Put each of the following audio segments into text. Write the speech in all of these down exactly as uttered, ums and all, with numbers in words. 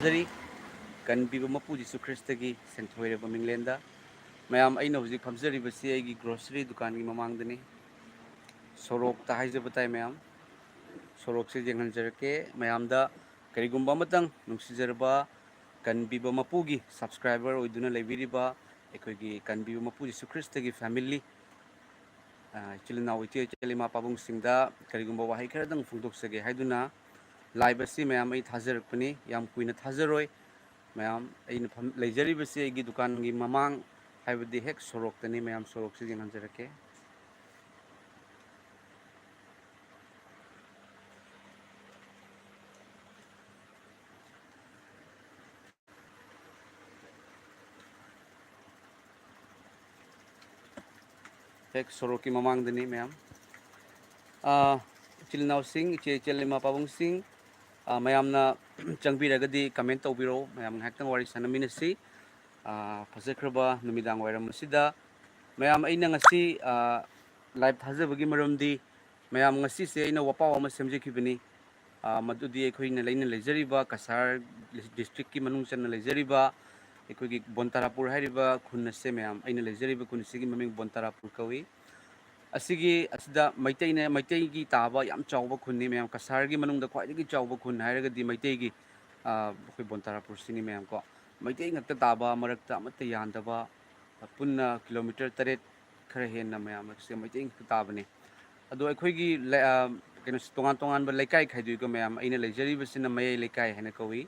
ꯊꯥꯖꯔꯤ꯫ ꯀꯟꯕꯤꯕ ꯃꯄꯨ ꯖꯤꯁꯨ ꯈ꯭ꯔꯤꯁꯇꯒꯤ ꯁꯦꯟꯊꯣꯏꯔꯕ ꯃꯤꯡꯂꯦꯟꯗ꯫ ꯃꯌꯥꯝ, ꯑꯩꯅ ꯍꯧꯖꯤꯛ ꯐꯝꯖꯔꯤꯕꯁꯤ ꯑꯩꯒꯤ grocery ꯗꯨꯀꯥꯟꯒꯤ ꯃꯃꯥꯡꯗꯅꯤ꯫ ꯁꯣꯔꯣꯛꯇ ꯍꯥꯏꯖꯕ ꯇꯥꯏ ꯃꯌꯥꯝ꯫ ꯁꯣꯔꯣꯛꯁꯦ ꯌꯦꯡꯍꯟꯖꯔꯛꯀꯦ ꯃꯌꯥꯝꯗ꯫ ꯀꯔꯤꯒꯨꯝꯕ ꯑꯃꯇꯪ ꯅꯨꯡꯁꯤꯖꯔꯕ ꯀꯟꯕꯤꯕ ꯃꯄꯨꯒꯤ subscriber ꯑꯣꯏꯗꯨꯅ ꯂꯩꯕꯤꯔꯤꯕ ꯑꯩꯈꯣꯏꯒꯤ ꯀꯟꯕꯤꯕ ꯃꯄꯨ ꯖꯤꯁꯨ ꯈ꯭ꯔꯤꯁꯇꯒꯤ family, ꯑ, ꯏꯆꯤꯜ ꯏꯅꯥꯎ, ꯏꯆꯦ ꯏꯆꯜ, ꯏꯃꯥ ꯄꯥꯕꯨꯡꯁꯤꯡꯗ ꯀꯔꯤꯒꯨꯝꯕ ꯋꯥꯍꯩ ꯈꯔꯗꯪ ꯐꯣꯡꯗꯣꯛꯆꯒꯦ ꯍꯥꯏꯗꯨꯅ live ꯑꯁꯤ ꯃꯌꯥꯝ ꯑꯩ ꯊꯥꯖꯔꯛꯄꯅꯤ꯫ ꯌꯥꯝ ꯀꯨꯏꯅ ꯊꯥꯖꯔꯣꯏ꯫ ꯃꯌꯥꯝ, ꯑꯩꯅ ꯐꯝ-, ꯂꯩꯖꯔꯤꯕꯁꯤ ꯑꯩꯒꯤ ꯗꯨꯀꯥꯟꯒꯤ ꯃꯃꯥꯡ, ꯍꯥꯏꯕꯗꯤ ꯍꯦꯛ ꯁꯣꯔꯣꯛꯇꯅꯤ꯫ ꯃꯌꯥꯝ, ꯁꯣꯔꯣꯛꯁꯤ ꯌꯦꯡꯍꯟꯖꯔꯛꯀꯦ꯫ ꯍꯦꯛ ꯁꯣꯔꯣꯛꯀꯤ ꯃꯃꯥꯡꯗꯅꯤ ꯃꯌꯥꯝ꯫ ꯑꯥ, ꯏꯆꯤꯜ ꯏꯅꯥꯎꯁꯤꯡ, ꯏꯆꯦ ꯏꯆꯜ, ꯏꯃꯥ ꯄꯥꯕꯨꯡꯁꯤꯡ, ꯑꯥ, ꯃꯌꯥꯝꯅ ꯆꯪꯕꯤꯔꯒꯗꯤ comment ꯇꯧꯕꯤꯔꯛꯎ꯫ ꯃꯌꯥꯝ ꯉꯥꯏꯍꯥꯛꯇꯪ ꯋꯥꯔꯤ ꯁꯥꯟꯅꯃꯤꯟꯅꯁꯤ꯫ ꯑꯥ, ꯐꯖꯈ꯭ꯔꯕ ꯅꯨꯃꯤꯗꯥꯡ ꯋꯥꯏꯔꯝ ꯑꯁꯤꯗ ꯃꯌꯥꯝ, ꯑꯩꯅ ꯉꯁꯤ, ꯑꯥ, live ꯊꯥꯖꯕꯒꯤ ꯃꯔꯝꯗꯤ, ꯃꯌꯥꯝ, ꯉꯁꯤꯁꯦ ꯑꯩꯅ ꯋꯥꯄꯥꯎ ꯑꯃ ꯁꯦꯝꯖꯈꯤꯕꯅꯤ꯫ ꯑꯥ, ꯃꯗꯨꯗꯤ ꯑꯩꯈꯣꯏꯅ, ꯑꯩꯅ ꯂꯩꯖꯔꯤꯕ ꯀꯁꯥꯔ district ꯀꯤ ꯃꯅꯨꯡ ꯆꯟꯅ ꯂꯩꯖꯔꯤꯕ ꯑꯩꯈꯣꯏꯒꯤ ꯕꯣꯟꯇꯥꯔꯥꯄꯨꯔ ꯍꯥꯏꯔꯤꯕ ꯈꯨꯟ ꯑꯁꯦ, ꯃꯌꯥꯝ, ꯑꯩꯅ ꯂꯩꯖꯔꯤꯕ ꯈꯨꯟ ꯑꯁꯤꯒꯤ ꯃꯃꯤꯡ ꯕꯣꯟꯇꯥꯔꯥꯄꯨꯔ ꯀꯧꯏ꯫ ꯑꯁꯤꯒꯤ, ꯑꯁꯤꯗ ꯃꯩꯇꯩꯅ, ꯃꯩꯇꯩꯒꯤ ꯇꯥꯕ ꯌꯥꯝ ꯆꯥꯎꯕ ꯈꯨꯟꯅꯤ ꯃꯌꯥꯝ꯫ ꯀꯁꯥꯔꯒꯤ ꯃꯅꯨꯡꯗ ꯈ꯭ꯋꯥꯏꯗꯒꯤ ꯆꯥꯎꯕ ꯈꯨꯟ ꯍꯥꯏꯔꯒꯗꯤ ꯃꯩꯇꯩꯒꯤ, ꯑꯥ, ꯑꯩꯈꯣꯏ ꯕꯣꯟꯇꯥꯔꯥꯄꯨꯔꯁꯤꯅꯤ ꯃꯌꯥꯝ ꯀꯣ꯫ ꯃꯩꯇꯩ ꯉꯥꯛꯇ ꯇꯥꯕ, ꯃꯔꯛꯇ ꯑꯃꯠꯇ ꯌꯥꯟꯗꯕ, ꯄꯨꯟꯅ kilometre ꯇꯔꯦꯠ ꯈꯔ ꯍꯦꯟꯅ ꯃꯌꯥꯝ ꯑꯁꯦ ꯃꯩꯇꯩ ꯉꯥꯛꯇ ꯇꯥꯕꯅꯤ꯫ ꯑꯗꯣ ꯑꯩꯈꯣꯏꯒꯤ ꯂꯩ-, ꯑ, ꯀꯩꯅꯣ, ꯇꯣꯉꯥꯟ ꯇꯣꯉꯥꯟꯕ ꯂꯩꯀꯥꯏ ꯈꯥꯏꯗꯣꯛꯏꯀꯣ ꯃꯌꯥꯝ꯫ ꯑꯩꯅ ꯂꯩꯖꯔꯤꯕꯁꯤꯅ ꯃꯌꯥꯏ ꯂꯩꯀꯥꯏ ꯍꯥꯏꯅ ꯀꯧꯏ꯫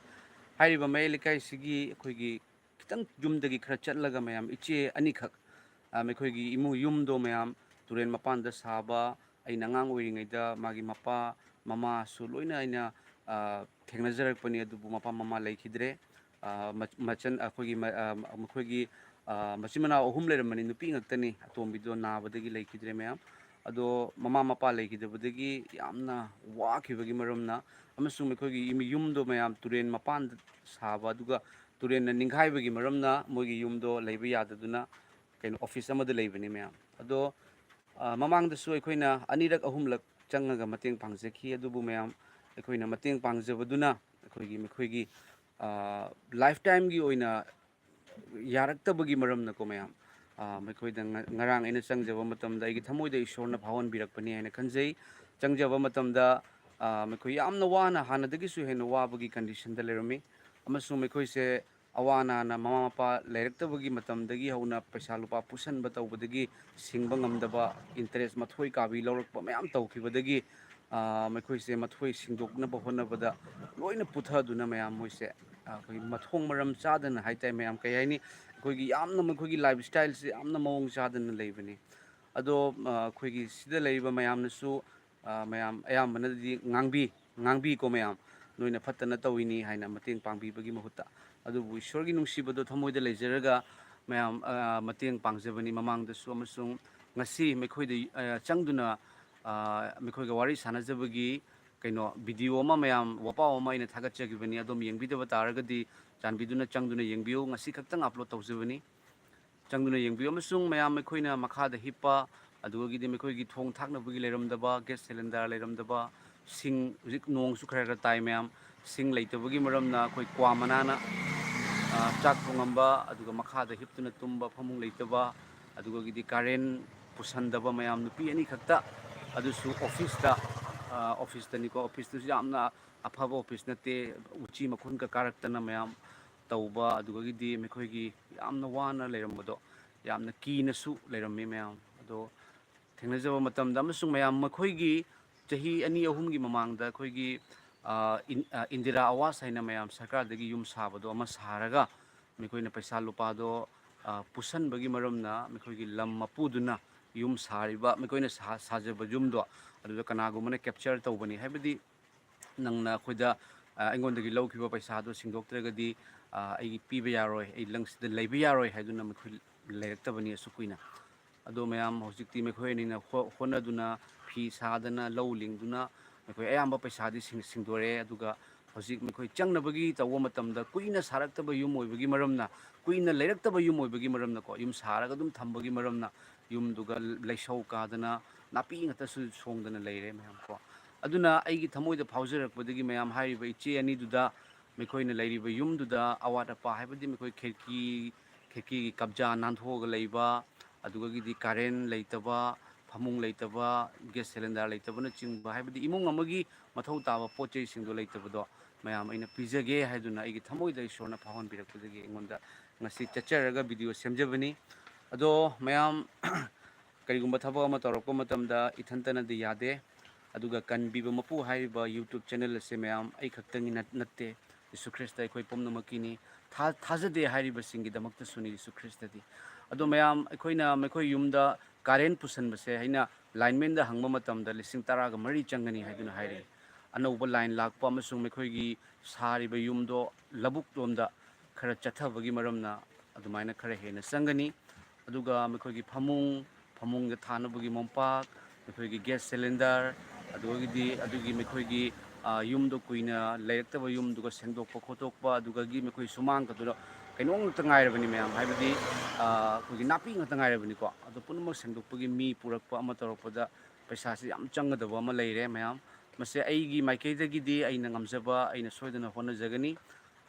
ꯍꯥꯏꯔꯤꯕ ꯃꯌꯥꯏ ꯂꯩꯀꯥꯏꯁꯤꯒꯤ ꯑꯩꯈꯣꯏꯒꯤ ꯈꯤꯇꯪ ꯌꯨꯝꯗꯒꯤ ꯈꯔ ꯆꯠꯂꯒ ꯃꯌꯥꯝ ꯏꯆꯦ ꯑꯅꯤꯈꯛ, ꯑ, ꯑꯩꯈꯣꯏꯒꯤ ꯏꯃꯨꯡ ꯌꯨꯝꯗꯣ ꯃꯌꯥꯝ ꯇꯨꯔꯦꯜ ꯃꯄꯥꯟꯗ ꯁꯥꯕ, ꯑꯩꯅ ꯑꯉꯥꯡ ꯑꯣꯏꯔꯤꯉꯩꯗ ꯃꯥꯒꯤ ꯃꯄꯥ ꯃꯃꯥꯁꯨ ꯂꯣꯏꯅ ꯑꯩꯅ, ꯑ, ꯊꯦꯡꯅꯖꯔꯛꯄꯅꯤ, ꯑꯗꯨꯕꯨ ꯃꯄꯥ ꯃꯃꯥ ꯂꯩꯈꯤꯗ꯭ꯔꯦ꯫ ꯑ, ꯃꯆ-, ꯃꯆꯟ-, ꯑꯩꯈꯣꯏꯒꯤ ꯃ-, ꯑ, ꯃꯈꯣꯏꯒꯤ, ꯑ, ꯃꯆꯤꯟ ꯃꯅꯥꯎ ꯑꯍꯨꯝ ꯂꯩꯔꯝꯕꯅꯤ, ꯅꯨꯄꯤ ꯉꯥꯛꯇꯅꯤ꯫ ꯑꯇꯣꯝꯕꯤꯗꯣ ꯅꯥꯕꯗꯒꯤ ꯂꯩꯈꯤꯗ꯭ꯔꯦ ꯃꯌꯥꯝ꯫ ꯑꯗꯣ ꯃꯃꯥ ꯃꯄꯥ ꯂꯩꯈꯤꯗꯕꯗꯒꯤ ꯌꯥꯝꯅ ꯋꯥꯈꯤꯕꯒꯤ ꯃꯔꯝꯅ, ꯑꯃꯁꯨꯡ ꯑꯩꯈꯣꯏꯒꯤ ꯌꯨꯝ-, ꯌꯨꯝꯗꯣ ꯃꯌꯥꯝ ꯇꯨꯔꯦꯟ ꯃꯄꯥꯟꯗ ꯁꯥꯕ, ꯑꯗꯨꯒ ꯇꯨꯔꯦꯟꯅ ꯅꯤꯡꯈꯥꯏꯕꯒꯤ ꯃꯔꯝꯅ ꯃꯣꯏꯒꯤ ꯌꯨꯝꯗꯣ ꯂꯩꯕ ꯌꯥꯗꯗꯨꯅ ꯀꯩꯅꯣ, office ꯑꯃꯗ ꯂꯩꯕꯅꯤ ꯃꯌꯥꯝ꯫ ꯑꯗꯣ, ꯑ, ꯃꯃꯥꯡꯗꯁꯨ ꯑꯩꯈꯣꯏꯅ ꯑꯅꯤꯔꯛ ꯑꯍꯨꯝꯂꯛ ꯆꯪꯉꯒ ꯃꯇꯦꯡ ꯄꯥꯡꯖꯈꯤ꯫ ꯑꯗꯨꯕꯨ ꯃꯌꯥꯝ, ꯑꯩꯈꯣꯏꯅ ꯃꯇꯦꯡ ꯄꯥꯡꯖꯕꯗꯨꯅ ꯑꯩꯈꯣꯏꯒꯤ, ꯃꯈꯣꯏꯒꯤ ꯂꯥꯏꯐ ꯇꯥꯏꯝꯒꯤ ꯑꯣꯏꯅ ꯌꯥꯔꯛꯇꯕꯒꯤ ꯃꯔꯝꯅꯀꯣ ꯃꯌꯥꯝ, ꯑ, ꯃꯈꯣꯏꯗ ꯉ-, ꯉꯔꯥꯡ ꯑꯩꯅ ꯆꯪꯖꯕ ꯃꯇꯝꯗ ꯑꯩꯒꯤ ꯊꯃꯣꯏꯗ ꯏꯁꯣꯔꯅ ꯐꯥꯎꯍꯟꯕꯤꯔꯛꯄꯅꯤ ꯍꯥꯏꯅ ꯈꯟꯖꯩ꯫ ꯆꯪꯖꯕ ꯃꯇꯝꯗ, ꯑ, ꯃꯈꯣꯏ ꯌꯥꯝꯅ ꯋꯥꯅ, ꯍꯥꯟꯅꯗꯒꯤꯁꯨ ꯍꯦꯟꯅ ꯋꯥꯕꯒꯤ ꯀꯟꯗꯤꯁꯟꯗ ꯂꯩꯔꯝꯃꯤ, ꯑꯃꯁꯨꯡ ꯃꯈꯣꯏꯁꯦ ꯑꯋꯥ ꯑꯅꯥꯅ ꯃꯃꯥ ꯃꯄꯥ ꯂꯩꯔꯛꯇꯕꯒꯤ ꯃꯇꯝꯗꯒꯤ ꯍꯧꯅ ꯄꯩꯁꯥ ꯂꯨꯄꯥ ꯄꯨꯁꯟꯕ ꯇꯧꯕꯗꯒꯤ ꯁꯤꯡꯕ ꯉꯝꯗꯕ, ꯏꯟꯇꯔꯦꯁ ꯃꯊꯣꯏ ꯀꯥꯕꯤ ꯂꯧꯔꯛꯄ ꯃꯌꯥꯝ ꯇꯧꯈꯤꯕꯗꯒꯤ, ꯑ, ꯃꯈꯣꯏꯁꯦ ꯃꯊꯣꯏ ꯁꯤꯡꯗꯣꯛꯅꯕ ꯍꯣꯠꯅꯕꯗ ꯂꯣꯏꯅ ꯄꯨꯊꯗꯨꯅ ꯃꯌꯥꯝ ꯃꯣꯏꯁꯦ, ꯑ, ꯑꯩꯈꯣꯏ ꯃꯊꯣꯡ ꯃꯔꯝ ꯆꯥꯗꯅ ꯍꯥꯏꯇꯥꯔꯦ ꯃꯌꯥꯝ, ꯀꯩ ꯍꯥꯏꯅꯤ, ꯑꯩꯈꯣꯏꯒꯤ ꯌꯥꯝꯅ ꯃꯈꯣꯏꯒꯤ ꯂꯥꯏꯐ ꯁ꯭ꯇꯥꯏꯜꯁꯦ ꯌꯥꯝꯅ ꯃꯑꯣꯡ ꯆꯥꯗꯅ ꯂꯩꯕꯅꯤ꯫ ꯑꯗꯣ, ꯑ, ꯑꯩꯈꯣꯏꯒꯤ ꯁꯤꯗ ꯂꯩꯔꯤꯕ ꯃꯌꯥꯝꯅꯁꯨ, ꯑ, ꯃꯌꯥꯝ ꯑꯌꯥꯝꯕꯅꯗꯤ ꯉꯥꯡꯕꯤ, ꯉꯥꯡꯕꯤꯀꯣ ꯃꯌꯥꯝ, "ꯅꯣꯏꯅ ꯐꯠꯇꯅ ꯇꯧꯏꯅꯤ" ꯍꯥꯏꯅ ꯃꯇꯦꯡ ꯄꯥꯡꯕꯤꯕꯒꯤ ꯃꯍꯨꯠꯇ꯫ ꯑꯗꯨꯕꯨ ꯏꯁꯣꯔꯒꯤ ꯅꯨꯡꯁꯤꯕꯗꯣ ꯊꯃꯣꯏꯗ ꯂꯩꯖꯔꯒ ꯃꯌꯥꯝ, ꯑ, ꯃꯇꯦꯡ ꯄꯥꯡꯖꯕꯅꯤ ꯃꯃꯥꯡꯗꯁꯨ, ꯑꯃꯁꯨꯡ ꯉꯁꯤ ꯃꯈꯣꯏꯗ, ꯑ, ꯆꯪꯗꯨꯅ, ꯑ, ꯃꯈꯣꯏꯒ ꯋꯥꯔꯤ ꯁꯥꯟꯅꯖꯕꯒꯤ ꯀꯩꯅꯣ ꯚꯤꯗꯤꯑꯣ ꯑꯃ ꯃꯌꯥꯝ, ꯋꯥꯄꯥꯎ ꯑꯃ ꯑꯩꯅ ꯊꯥꯒꯠꯆꯈꯤꯕꯅꯤ꯫ ꯑꯗꯣꯝ ꯌꯦꯡꯕꯤꯗꯕ ꯇꯥꯔꯒꯗꯤ ꯆꯥꯟꯕꯤꯗꯨꯅ ꯆꯪꯗꯨꯅ ꯌꯦꯡꯕꯤꯌꯨ꯫ ꯉꯁꯤ ꯈꯛꯇꯪ ꯑꯞꯂꯣꯗ ꯇꯧꯖꯕꯅꯤ꯫ ꯆꯪꯗꯨꯅ ꯌꯦꯡꯕꯤꯌꯨ꯫ ꯑꯃꯁꯨꯡ ꯃꯌꯥꯝ ꯑꯩꯈꯣꯏꯅ ꯃꯈꯥꯗ ꯍꯤꯞꯄ, ꯑꯗꯨꯗꯒꯤꯗꯤ ꯃꯈꯣꯏꯒꯤ ꯊꯣꯡ ꯊꯥꯛꯅꯕꯒꯤ ꯂꯩꯔꯝꯗꯕ, ꯒ꯭ꯌꯥꯁ ꯁꯤꯂꯤꯟꯗꯔ ꯂꯩꯔꯝꯗꯕ, ꯁꯤꯡ, ꯍꯧꯖꯤꯛ ꯅꯣꯡꯁꯨ ꯈꯔ ꯈꯔ ꯇꯥꯏ ꯃꯌꯥꯝ, ꯁꯤꯡ ꯂꯩꯇꯕꯒꯤ ꯃꯔꯝꯅ ꯑꯩꯈꯣꯏ ꯀ꯭ꯋꯥ ꯃꯅꯥꯅ, ꯑ, ꯆꯥꯛ ꯊꯣꯡꯉꯝꯕ, ꯑꯗꯨꯒ ꯃꯈꯥꯗ ꯍꯤꯞꯇꯨꯅ ꯇꯨꯝꯕ, ꯐꯃꯨꯡ ꯂꯩꯇꯕ, ꯑꯗꯨꯒꯒꯤꯗꯤ ꯀꯥꯔꯦꯟ ꯄꯨꯁꯟꯗꯕ ꯃꯌꯥꯝ, ꯅꯨꯄꯤ ꯑꯅꯤꯈꯛꯇ, ꯑꯗꯨꯁꯨ ꯑꯣꯐꯤꯁꯇ, ꯑ, ꯑꯣꯐꯤꯁꯇꯅꯤꯀꯣ, ꯑꯣꯐꯤꯁꯇꯨꯁꯨ ꯌꯥꯝꯅ ꯑꯐꯕ ꯑꯣꯐꯤꯁ ꯅꯠꯇꯦ, ꯎꯆꯤ ꯃꯈꯨꯟꯒ ꯀꯥꯔꯛꯇꯅ ꯃꯌꯥꯝ ꯇꯧꯕ, ꯑꯗꯨꯗꯒꯤꯗꯤ ꯃꯈꯣꯏꯒꯤ ꯌꯥꯝꯅ ꯋꯥꯅ ꯂꯩꯔꯝꯕꯗꯣ, ꯌꯥꯝꯅ ꯀꯤꯅꯁꯨ ꯂꯩꯔꯝꯃꯤ ꯃꯌꯥꯝ꯫ ꯑꯗꯣ ꯊꯦꯡꯅꯖꯕ ꯃꯇꯝꯗ, ꯑꯃꯁꯨꯡ ꯃꯌꯥꯝ ꯃꯈꯣꯏꯒꯤ ꯆꯍꯤ ꯑꯅꯤ ꯑꯍꯨꯝꯒꯤ ꯃꯃꯥꯡꯗ ꯑꯩꯈꯣꯏꯒꯤ, ꯑ, ꯏꯟ-, ꯑ, ꯏꯟꯗꯤꯔꯥ ꯑꯋꯥꯁ ꯍꯥꯏꯅ ꯃꯌꯥꯝ ꯁꯔꯀꯥꯔꯗꯒꯤ ꯌꯨꯝ ꯁꯥꯕꯗꯣ ꯑꯃ ꯁꯥꯔꯒ, ꯃꯈꯣꯏꯅ ꯄꯩꯁꯥ ꯂꯨꯄꯥꯗꯣ, ꯑ, ꯄꯨꯁꯟꯕꯒꯤ ꯃꯔꯝꯅ ꯃꯈꯣꯏꯒꯤ ꯂꯝ ꯃꯄꯨꯗꯨꯅ ꯌꯨꯝ ꯁꯥꯔꯤꯕ, ꯃꯈꯣꯏꯅ ꯁꯥ-, ꯁꯥꯖꯕ ꯌꯨꯝꯗꯣ ꯑꯗꯨꯗ ꯀꯅꯥꯒꯨꯝꯕꯅ ꯀꯦꯞꯆꯔ ꯇꯧꯕꯅꯤ꯫ ꯍꯥꯏꯕꯗꯤ ꯅꯪꯅ ꯑꯩꯈꯣꯏꯗ, ꯑ, ꯑꯩꯉꯣꯟꯗꯒꯤ ꯂꯧꯈꯤꯕ ꯄꯩꯁꯥꯗꯣ ꯁꯤꯡꯗꯣꯛꯇ꯭ꯔꯒꯗꯤ, ꯑ, ꯑꯩ ꯄꯤꯕ ꯌꯥꯔꯣꯏ, ꯑꯩ ꯂꯪꯁꯤꯗ ꯂꯩꯕ ꯌꯥꯔꯣꯏ ꯍꯥꯏꯗꯨꯅ ꯃꯈꯣꯏ ꯂꯩꯔꯛꯇꯕꯅꯤ ꯑꯁꯨꯛ ꯀꯨꯏꯅ꯫ ꯑꯗꯣ ꯃꯌꯥꯝ ꯍꯧꯖꯤꯛꯇꯤ ꯃꯈꯣꯏ ꯑꯅꯤꯅ ꯍꯣ-, ꯍꯣꯠꯅꯗꯨꯅ, ꯐꯤ ꯁꯥꯗꯅ, ꯂꯧ ꯂꯤꯡꯗꯨꯅ, ꯃꯈꯣꯏ ꯑꯌꯥꯝꯕ ꯄꯩꯁꯥꯗꯤ ꯁꯤꯡ-, ꯁꯤꯡꯗꯣꯔꯛꯑꯦ꯫ ꯑꯗꯨꯒ ꯍꯧꯖꯤꯛ ꯃꯈꯣꯏ ꯆꯪꯅꯕꯒꯤ ꯇꯧꯕ ꯃꯇꯝꯗ ꯀꯨꯏꯅ ꯁꯥꯔꯛꯇꯕ ꯌꯨꯝ ꯑꯣꯏꯕꯒꯤ ꯃꯔꯝꯅ, ꯀꯨꯏꯅ ꯂꯩꯔꯛꯇꯕ ꯌꯨꯝ ꯑꯣꯏꯕꯒꯤ ꯃꯔꯝꯅꯀꯣ, ꯌꯨꯝ ꯁꯥꯔꯒ ꯑꯗꯨꯝ ꯊꯝꯕꯒꯤ ꯃꯔꯝꯅ, ꯌꯨꯝꯗꯨꯒ ꯂꯩꯁꯧ ꯀꯥꯗꯅ, ꯅꯥꯄꯤ ꯉꯥꯛꯇꯁꯨ ꯁꯣꯡꯗꯅ ꯂꯩꯔꯦ ꯃꯌꯥꯝ ꯀꯣ꯫ ꯑꯗꯨꯅ ꯑꯩꯒꯤ ꯊꯃꯣꯏꯗ ꯐꯥꯎꯖꯔꯛꯄꯗꯒꯤ ꯃꯌꯥꯝ ꯍꯥꯏꯔꯤꯕ ꯏꯆꯦ ꯑꯅꯤꯗꯨꯗ ꯃꯈꯣꯏꯅ ꯂꯩꯔꯤꯕ ꯌꯨꯝꯗꯨꯗ ꯑꯋꯥꯠ ꯑꯄꯥ ꯍꯥꯏꯕꯗꯤ ꯃꯈꯣꯏ ꯈꯤꯔꯀꯤ, ꯈꯤꯔꯀꯤꯒꯤ ꯀꯕꯖꯥ ꯅꯥꯟꯊꯣꯛꯑꯒ ꯂꯩꯕ, ꯑꯗꯨꯗꯒꯤꯗꯤ ꯀꯥꯔꯦꯟ ꯂꯩꯇꯕ, ꯐꯃꯨꯡ ꯂꯩꯇꯕ, gas cylinder ꯂꯩꯇꯕꯅꯆꯤꯡꯕ, ꯍꯥꯏꯕꯗꯤ ꯏꯃꯨꯡ ꯑꯃꯒꯤ ꯃꯊꯧ ꯇꯥꯕ ꯄꯣꯠ ꯆꯩꯁꯤꯡꯗꯣ ꯂꯩꯇꯕꯗꯣ ꯃꯌꯥꯝ ꯑꯩꯅ ꯄꯤꯖꯒꯦ ꯍꯥꯏꯗꯨꯅ ꯑꯩꯒꯤ ꯊꯃꯣꯏꯗ ꯏꯁꯣꯔꯅ ꯐꯥꯎꯍꯟꯕꯤꯔꯛꯄꯗꯒꯤ ꯑꯩꯉꯣꯟꯗ ꯉꯁꯤ ꯆꯠꯆꯔꯒ video ꯁꯦꯝꯖꯕꯅꯤ꯫ ꯑꯗꯣ ꯃꯌꯥꯝ, ꯀꯔꯤꯒꯨꯝꯕ ꯊꯕꯛ ꯑꯃ ꯇꯧꯔꯛꯄ ꯃꯇꯝꯗ ꯏꯊꯟꯇꯅꯗꯤ ꯌꯥꯗꯦ꯫ ꯑꯗꯨꯒ ꯀꯟꯕꯤꯕ ꯃꯄꯨ ꯍꯥꯏꯔꯤꯕ YouTube channel ꯑꯁꯦ ꯃꯌꯥꯝ ꯑꯩ ꯈꯛꯇꯪꯒꯤ ꯅꯠ-, ꯅꯠꯇꯦ꯫ ꯖꯤꯁꯨ ꯈ꯭ꯔꯤꯁꯇ ꯑꯩꯈꯣꯏ ꯄꯨꯝꯅꯃꯛꯀꯤꯅꯤ꯫ ꯊꯥ-, ꯊꯥꯖꯗꯦ ꯍꯥꯏꯔꯤꯕꯁꯤꯡꯒꯤꯗꯃꯛꯇꯁꯨꯅꯤ ꯖꯤꯁꯨ ꯈ꯭ꯔꯤꯁꯇꯗꯤ꯫ ꯑꯗꯣ ꯃꯌꯥꯝ, ꯑꯩꯈꯣꯏꯅ ꯃꯈꯣꯏ ꯌꯨꯝꯗ ꯀꯥꯔꯦꯟ ꯄꯨꯁꯟꯕꯁꯦ ꯑꯩꯅ lineman ꯗ ꯍꯪꯕ ꯃꯇꯝꯗ ꯂꯤꯁꯤꯡ ꯇꯔꯥꯒ ꯃꯔꯤ ꯆꯪꯒꯅꯤ ꯍꯥꯏꯗꯨꯅ ꯍꯥꯏꯔꯛꯏ꯫ ꯑꯅꯧꯕ line ꯂꯥꯛꯄ ꯑꯃꯁꯨꯡ ꯃꯈꯣꯏꯒꯤ ꯁꯥꯔꯤꯕ ꯌꯨꯝꯗꯣ ꯂꯧꯕꯨꯛ ꯂꯣꯝꯗ ꯈꯔ ꯆꯠꯊꯕꯒꯤ ꯃꯔꯝꯅ ꯑꯗꯨꯃꯥꯏꯅ ꯈꯔ ꯍꯦꯟꯅ ꯆꯪꯒꯅꯤ꯫ ꯑꯗꯨꯒ ꯃꯈꯣꯏꯒꯤ ꯐꯃꯨꯡ, ꯐꯃꯨꯡꯗ ꯊꯥꯅꯕꯒꯤ ꯃꯣꯝꯄꯥꯛ, ꯃꯈꯣꯏꯒꯤ gas cylinder, ꯑꯗꯨꯗꯒꯤꯗꯤ ꯑꯗꯨꯒꯤ ꯃꯈꯣꯏꯒꯤ, ꯑ, ꯌꯨꯝꯗꯣ ꯀꯨꯏꯅ ꯂꯩꯔꯛꯇꯕ ꯌꯨꯝꯗꯨꯒ ꯁꯦꯡꯗꯣꯛꯄ ꯈꯣꯠꯇꯣꯛꯄ, ꯑꯗꯨꯗꯒꯤ ꯃꯈꯣꯏ ꯁꯨꯃꯥꯡꯒꯗꯨꯗ ꯀꯩꯅꯣ ꯉꯥꯛꯇ ꯉꯥꯏꯔꯕꯅꯤ ꯃꯌꯥꯝ, ꯍꯥꯏꯕꯗꯤ, ꯑ, ꯑꯩꯈꯣꯏꯒꯤ ꯅꯥꯄꯤ ꯉꯥꯛꯇ ꯉꯥꯏꯔꯕꯅꯤꯀꯣ꯫ ꯑꯗꯣ ꯄꯨꯝꯅꯃꯛ ꯁꯦꯡꯗꯣꯛꯄꯒꯤ ꯃꯤ ꯄꯨꯔꯛꯄ ꯑꯃ ꯇꯧꯔꯛꯄꯗ ꯄꯩꯁꯥꯁꯤ ꯌꯥꯝ ꯆꯪꯒꯗꯕ ꯑꯃ ꯂꯩꯔꯦ ꯃꯌꯥꯝ꯫ ꯃꯁꯦ ꯑꯩꯒꯤ ꯃꯥꯏꯀꯩꯗꯒꯤꯗꯤ ꯑꯩꯅ ꯉꯝꯖꯕ ꯑꯩꯅ ꯁꯣꯏꯗꯅ ꯍꯣꯠꯅꯖꯒꯅꯤ꯫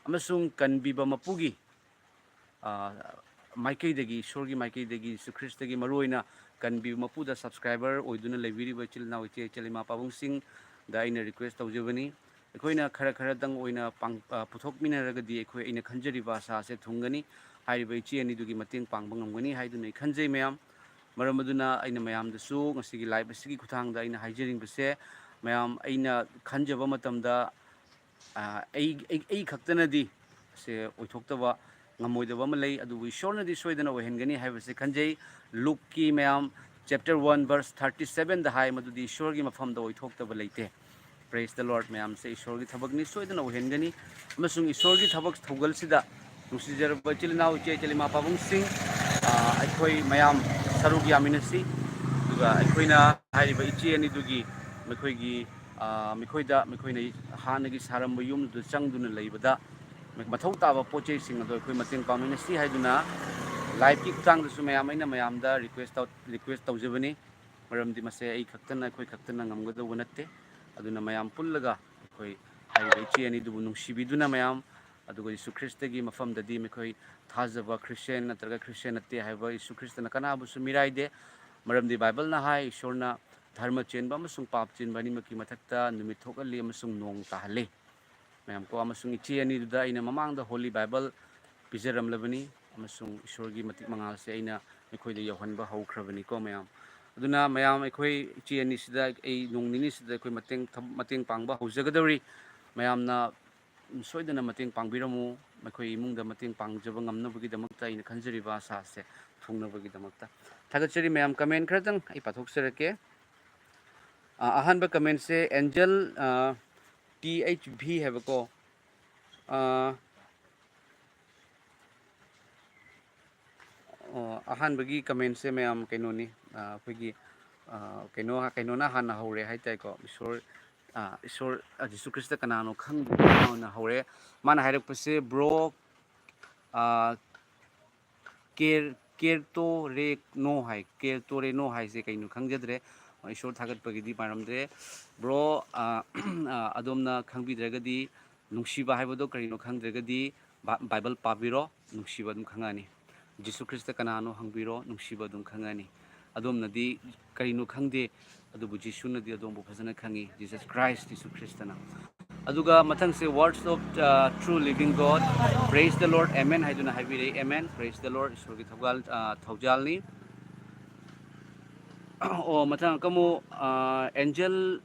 ꯑꯃꯁꯨꯡ ꯀꯟꯕꯤꯕ ꯃꯄꯨꯒꯤ, ꯑ, ꯃꯥꯏꯀꯩꯗꯒꯤ, ꯏꯁꯣꯔꯒꯤ ꯃꯥꯏꯀꯩꯗꯒꯤ, ꯖꯤꯁꯨ ꯈ꯭ꯔꯤꯁꯇꯒꯤ ꯃꯔꯨꯑꯣꯏꯅ ꯀꯟꯕꯤꯕ ꯃꯄꯨꯗ subscriber ꯑꯣꯏꯗꯨꯅ ꯂꯩꯕꯤꯔꯤꯕ ꯏꯆꯤꯜ ꯏꯅꯥꯎ, ꯏꯆꯦ ꯏꯆꯜ, ꯏꯃꯥ ꯄꯥꯕꯨꯡꯁꯤꯡꯗ ꯑꯩꯅ request ꯇꯧꯖꯕꯅꯤ꯫ ꯑꯩꯈꯣꯏꯅ ꯈꯔ ꯈꯔꯗꯪ ꯑꯣꯏꯅ ꯄꯥꯡ-, ꯑ, ꯄꯨꯊꯣꯛꯃꯤꯟꯅꯔꯒꯗꯤ ꯑꯩꯈꯣꯏ, ꯑꯩꯅ ꯈꯟꯖꯔꯤꯕ ꯑꯁꯥ ꯑꯁꯦ ꯊꯨꯡꯒꯅꯤ꯫ ꯍꯥꯏꯔꯤꯕ ꯏꯆꯦ ꯑꯅꯤꯗꯨꯒꯤ ꯃꯇꯦꯡ ꯄꯥꯡꯕ ꯉꯝꯒꯅꯤ ꯍꯥꯏꯗꯨꯅ ꯑꯩ ꯈꯟꯖꯩ ꯃꯌꯥꯝ꯫ ꯃꯔꯝ ꯑꯗꯨꯅ ꯑꯩꯅ ꯃꯌꯥꯝꯗꯁꯨ ꯉꯁꯤꯒꯤ live ꯑꯁꯤꯒꯤ ꯈꯨꯠꯊꯥꯡꯗ ꯑꯩꯅ ꯍꯥꯏꯖꯅꯤꯡꯕꯁꯦ, ꯃꯌꯥꯝ, ꯑꯩꯅ ꯈꯟꯖꯕ ꯃꯇꯝꯗ, ꯑ, ꯑꯩ, ꯑꯩ, ꯑꯩ ꯈꯛꯇꯅꯗꯤ ꯁꯦ ꯑꯣꯏꯊꯣꯛꯇꯕ, ꯉꯝꯃꯣꯏꯗꯕ ꯑꯃ ꯂꯩ, ꯑꯗꯨꯕꯨ ꯏꯁꯣꯔꯅꯗꯤ ꯁꯣꯏꯗꯅ ꯑꯣꯏꯍꯟꯒꯅꯤ ꯍꯥꯏꯕꯁꯦ ꯈꯟꯖꯩ꯫ ꯂꯨꯛꯀꯤ ꯃꯌꯥꯝ chapter one verse thirty seven ꯗ ꯍꯥꯏ, ꯃꯗꯨꯗꯤ ꯏꯁꯣꯔꯒꯤ ꯃꯐꯝꯗ ꯑꯣꯏꯊꯣꯛꯇꯕ ꯂꯩꯇꯦ꯫ Praise the Lord ꯃꯌꯥꯝꯁꯦ, ꯏꯁꯣꯔꯒꯤ ꯊꯕꯛꯅꯤ, ꯁꯣꯏꯗꯅ ꯑꯣꯏꯍꯟꯒꯅꯤ꯫ ꯑꯃꯁꯨꯡ ꯏꯁꯣꯔꯒꯤ ꯊꯕꯛ ꯊꯧꯒꯜꯁꯤꯗ ꯅꯨꯡꯁꯤꯖꯔꯕ ꯏꯆꯤꯜ ꯏꯅꯥꯎ, ꯏꯆꯦ ꯏꯆꯜ, ꯏꯃꯥ ꯄꯥꯕꯨꯡꯁꯤꯡ, ꯑ, ꯑꯩꯈꯣꯏ ꯃꯌꯥꯝ ꯁꯔꯨꯛ ꯌꯥꯃꯤꯟꯅꯁꯤ꯫ ꯑꯗꯨꯒ ꯑꯩꯈꯣꯏꯅ ꯍꯥꯏꯔꯤꯕ ꯏꯆꯦ ꯑꯅꯤꯗꯨꯒꯤ ꯃꯈꯣꯏꯒꯤ, ꯑ, ꯃꯈꯣꯏꯗ, ꯃꯈꯣꯏꯅ ꯍꯥꯟꯅꯒꯤ ꯁꯥꯔꯝꯕ ꯌꯨꯝꯗꯨꯗ ꯆꯪꯗꯨꯅ ꯂꯩꯕꯗ ꯃꯊꯧ ꯇꯥꯕ ꯄꯣꯠ ꯆꯩꯁꯤꯡ ꯑꯗꯣ ꯑꯩꯈꯣꯏ ꯃꯇꯦꯡ ꯄꯥꯡꯃꯤꯟꯅꯁꯤ ꯍꯥꯏꯗꯨꯅ live ꯀꯤ ꯈꯨꯠꯊꯥꯡꯗꯁꯨ ꯃꯌꯥꯝ, ꯑꯩꯅ ꯃꯌꯥꯝꯗ request ꯇꯧ-, request ꯇꯧꯖꯕꯅꯤ꯫ ꯃꯔꯝꯗꯤ ꯃꯁꯦ ꯑꯩ ꯈꯛꯇꯅ, ꯑꯩꯈꯣꯏ ꯈꯛꯇꯅ ꯉꯝꯒꯗꯧꯕ ꯅꯠꯇꯦ꯫ ꯑꯗꯨꯅ ꯃꯌꯥꯝ ꯄꯨꯜꯂꯒ ꯑꯩꯈꯣꯏ ꯍꯥꯏꯔꯤꯕ ꯏꯆꯦ ꯑꯅꯤꯗꯨꯕꯨ ꯅꯨꯡꯁꯤꯕꯤꯗꯨꯅ ꯃꯌꯥꯝ, ꯑꯗꯨꯒ ꯌꯤꯁꯨ ꯈ꯭ꯔꯤꯁꯇꯒꯤ ꯃꯐꯝꯗꯗꯤ ꯃꯈꯣꯏ ꯊꯥꯖꯕ ꯈ꯭ꯔꯤꯁꯇꯤꯌꯥꯟ ꯅꯠꯇ꯭ꯔꯒ ꯈ꯭ꯔꯤꯁꯇꯤꯌꯥꯟ ꯅꯠꯇꯦ ꯍꯥꯏꯕ ꯌꯤꯁꯨ ꯈ꯭ꯔꯤꯁꯇꯅ ꯀꯅꯥꯕꯨꯁꯨ ꯃꯤꯔꯥꯏꯗꯦ꯫ ꯃꯔꯝꯗꯤ ꯕꯥꯏꯕꯜꯅ ꯍꯥꯏ, ꯏꯁꯣꯔꯅ ꯙꯔꯃ ꯆꯦꯟꯕ ꯑꯃꯁꯨꯡ ꯄꯥꯞ ꯆꯦꯟꯕ ꯑꯅꯤꯃꯛꯀꯤ ꯃꯊꯛꯇ ꯅꯨꯃꯤꯠ ꯊꯣꯛꯍꯜꯂꯤ ꯑꯃꯁꯨꯡ ꯅꯣꯡ ꯇꯥꯍꯜꯂꯤ꯫ ꯃꯌꯥꯝ ꯀꯣ, ꯑꯃꯁꯨꯡ ꯏꯆꯦ ꯑꯅꯤꯗꯨꯗ ꯑꯩꯅ ꯃꯃꯥꯡꯗ ꯍꯣꯂꯤ ꯕꯥꯏꯕꯜ ꯄꯤꯖꯔꯝꯂꯕꯅꯤ, ꯑꯃꯁꯨꯡ ꯏꯁꯣꯔꯒꯤ ꯃꯇꯤꯛ ꯃꯉꯥꯜꯁꯦ ꯑꯩꯅ ꯑꯩꯈꯣꯏꯗ ꯌꯧꯍꯟꯕ ꯍꯧꯈ꯭ꯔꯕꯅꯤꯀꯣ ꯃꯌꯥꯝ꯫ ꯑꯗꯨꯅ ꯃꯌꯥꯝ, ꯑꯩꯈꯣꯏ ꯏꯆꯦ ꯑꯅꯤꯁꯤꯗ ꯑꯩ ꯅꯣꯡ ꯅꯤꯅꯤꯁꯤꯗ ꯑꯩꯈꯣꯏ ꯃꯇꯦꯡ ꯊ-, ꯃꯇꯦꯡ ꯄꯥꯡꯕ ꯍꯧꯖꯒꯗꯧꯔꯤ꯫ ꯃꯌꯥꯝꯅ ꯁꯣꯏꯗꯅ ꯃꯇꯦꯡ ꯄꯥꯡꯕꯤꯔꯝꯃꯨ꯫ ꯃꯈꯣꯏ ꯏꯃꯨꯡꯗ ꯃꯇꯦꯡ ꯄꯥꯡꯖꯕ ꯉꯝꯅꯕꯒꯤꯗꯃꯛꯇ ꯑꯩꯅ ꯈꯟꯖꯔꯤꯕ ꯑꯁꯥꯁꯦ ꯊꯨꯡꯅꯕꯒꯤꯗꯃꯛꯇ꯫ ꯊꯥꯒꯠꯆꯔꯤ ꯃꯌꯥꯝ꯫ ꯀꯃꯦꯟ ꯈꯔꯇꯪ ꯑꯩ ꯄꯥꯊꯣꯛꯆꯔꯛꯀꯦ꯫ ꯑ, ꯑꯍꯥꯟꯕ ꯀꯃꯦꯟꯁꯦ ꯑꯦꯟꯖꯦꯜ, ꯑ, ꯇꯤ ꯑꯩꯆ ꯚꯤ ꯍꯥꯏꯕꯀꯣ꯫ ꯑ, ꯑꯣ, ꯑꯍꯥꯟꯕꯒꯤ ꯀꯃꯦꯟꯁꯦ ꯃꯌꯥꯝ ꯀꯩꯅꯣꯅꯤ, ꯑ, ꯑꯩꯈꯣꯏꯒꯤ, ꯑ, ꯀꯩꯅꯣ, ꯀꯩꯅꯣꯅ ꯍꯥꯟꯅ ꯍꯧꯔꯦ ꯍꯥꯏ ꯇꯥꯏꯀꯣ꯫ ꯏꯁꯣꯔ, ꯑ, ꯏꯁꯣꯔ, ꯑ, ꯖꯤꯁꯨ ꯈ꯭ꯔꯤꯁꯇ ꯀꯅꯥꯅꯣ ꯈꯪꯗꯕꯅ ꯍꯧꯔꯦ꯫ ꯃꯥꯅ ꯍꯥꯏꯔꯛꯄꯁꯦ, "ꯕ꯭ꯔꯣ, ꯑ, ꯀꯦꯔ-, ꯀꯦꯔꯇꯣꯔꯦꯅꯣ" ꯍꯥꯏ꯫ ꯀꯦꯔꯇꯣꯔꯦꯅꯣ ꯍꯥꯏꯁꯦ ꯀꯩꯅꯣ ꯈꯪꯖꯗ꯭ꯔꯦ꯫ ꯏꯁꯣꯔ ꯊꯥꯒꯠꯄꯒꯤꯗꯤ ꯃꯥꯟꯅꯔꯝꯗ꯭ꯔꯦ꯫ ꯕ꯭ꯔꯣ, ꯑ, ꯑ, ꯑꯗꯣꯝꯅ ꯈꯪꯕꯤꯗ꯭ꯔꯒꯗꯤ, ꯅꯨꯡꯁꯤꯕ ꯍꯥꯏꯕꯗꯣ ꯀꯔꯤꯅꯣ ꯈꯪꯗ꯭ꯔꯒꯗꯤ, ꯕꯥ-, ꯕꯥꯏꯕꯜ ꯄꯥꯕꯤꯔꯣ, ꯅꯨꯡꯁꯤꯕ ꯑꯗꯨꯝ ꯈꯪꯉꯛꯑꯅꯤ꯫ ꯖꯤꯁꯨ ꯈ꯭ꯔꯤꯁꯇ ꯀꯅꯥꯅꯣ ꯍꯪꯕꯤꯔꯣ, ꯅꯨꯡꯁꯤꯕ ꯑꯗꯨꯝ ꯈꯪꯉꯛꯑꯅꯤ꯫ ꯑꯗꯣꯝꯅꯗꯤ ꯀꯔꯤꯅꯣ ꯈꯪꯗꯦ, ꯑꯗꯨꯕꯨ ꯖꯤꯁꯨꯅꯗꯤ ꯑꯗꯣꯝꯕꯨ ꯐꯖꯅ ꯈꯪꯉꯤ, ꯖꯤꯁꯁ ꯈ꯭ꯔꯥꯏꯁ, ꯖꯤꯁꯨ ꯈ꯭ꯔꯤꯁꯇꯅ꯫ ꯑꯗꯨꯒ ꯃꯊꯪꯁꯦ, "Words of, ꯑ, true living God, praise the Lord, amen" ꯍꯥꯏꯗꯨꯅ ꯍꯥꯏꯕꯤꯔꯛꯏ꯫ Amen, praise the Lord, ꯏꯁꯣꯔꯒꯤ ꯊꯧꯖꯥꯜ-, ꯑ, ꯊꯧꯖꯥꯜꯅꯤ꯫ ꯑꯣ, ꯃꯊꯪ ꯑꯃꯨꯛ, ꯑ, ꯑꯦꯟꯖꯦꯜ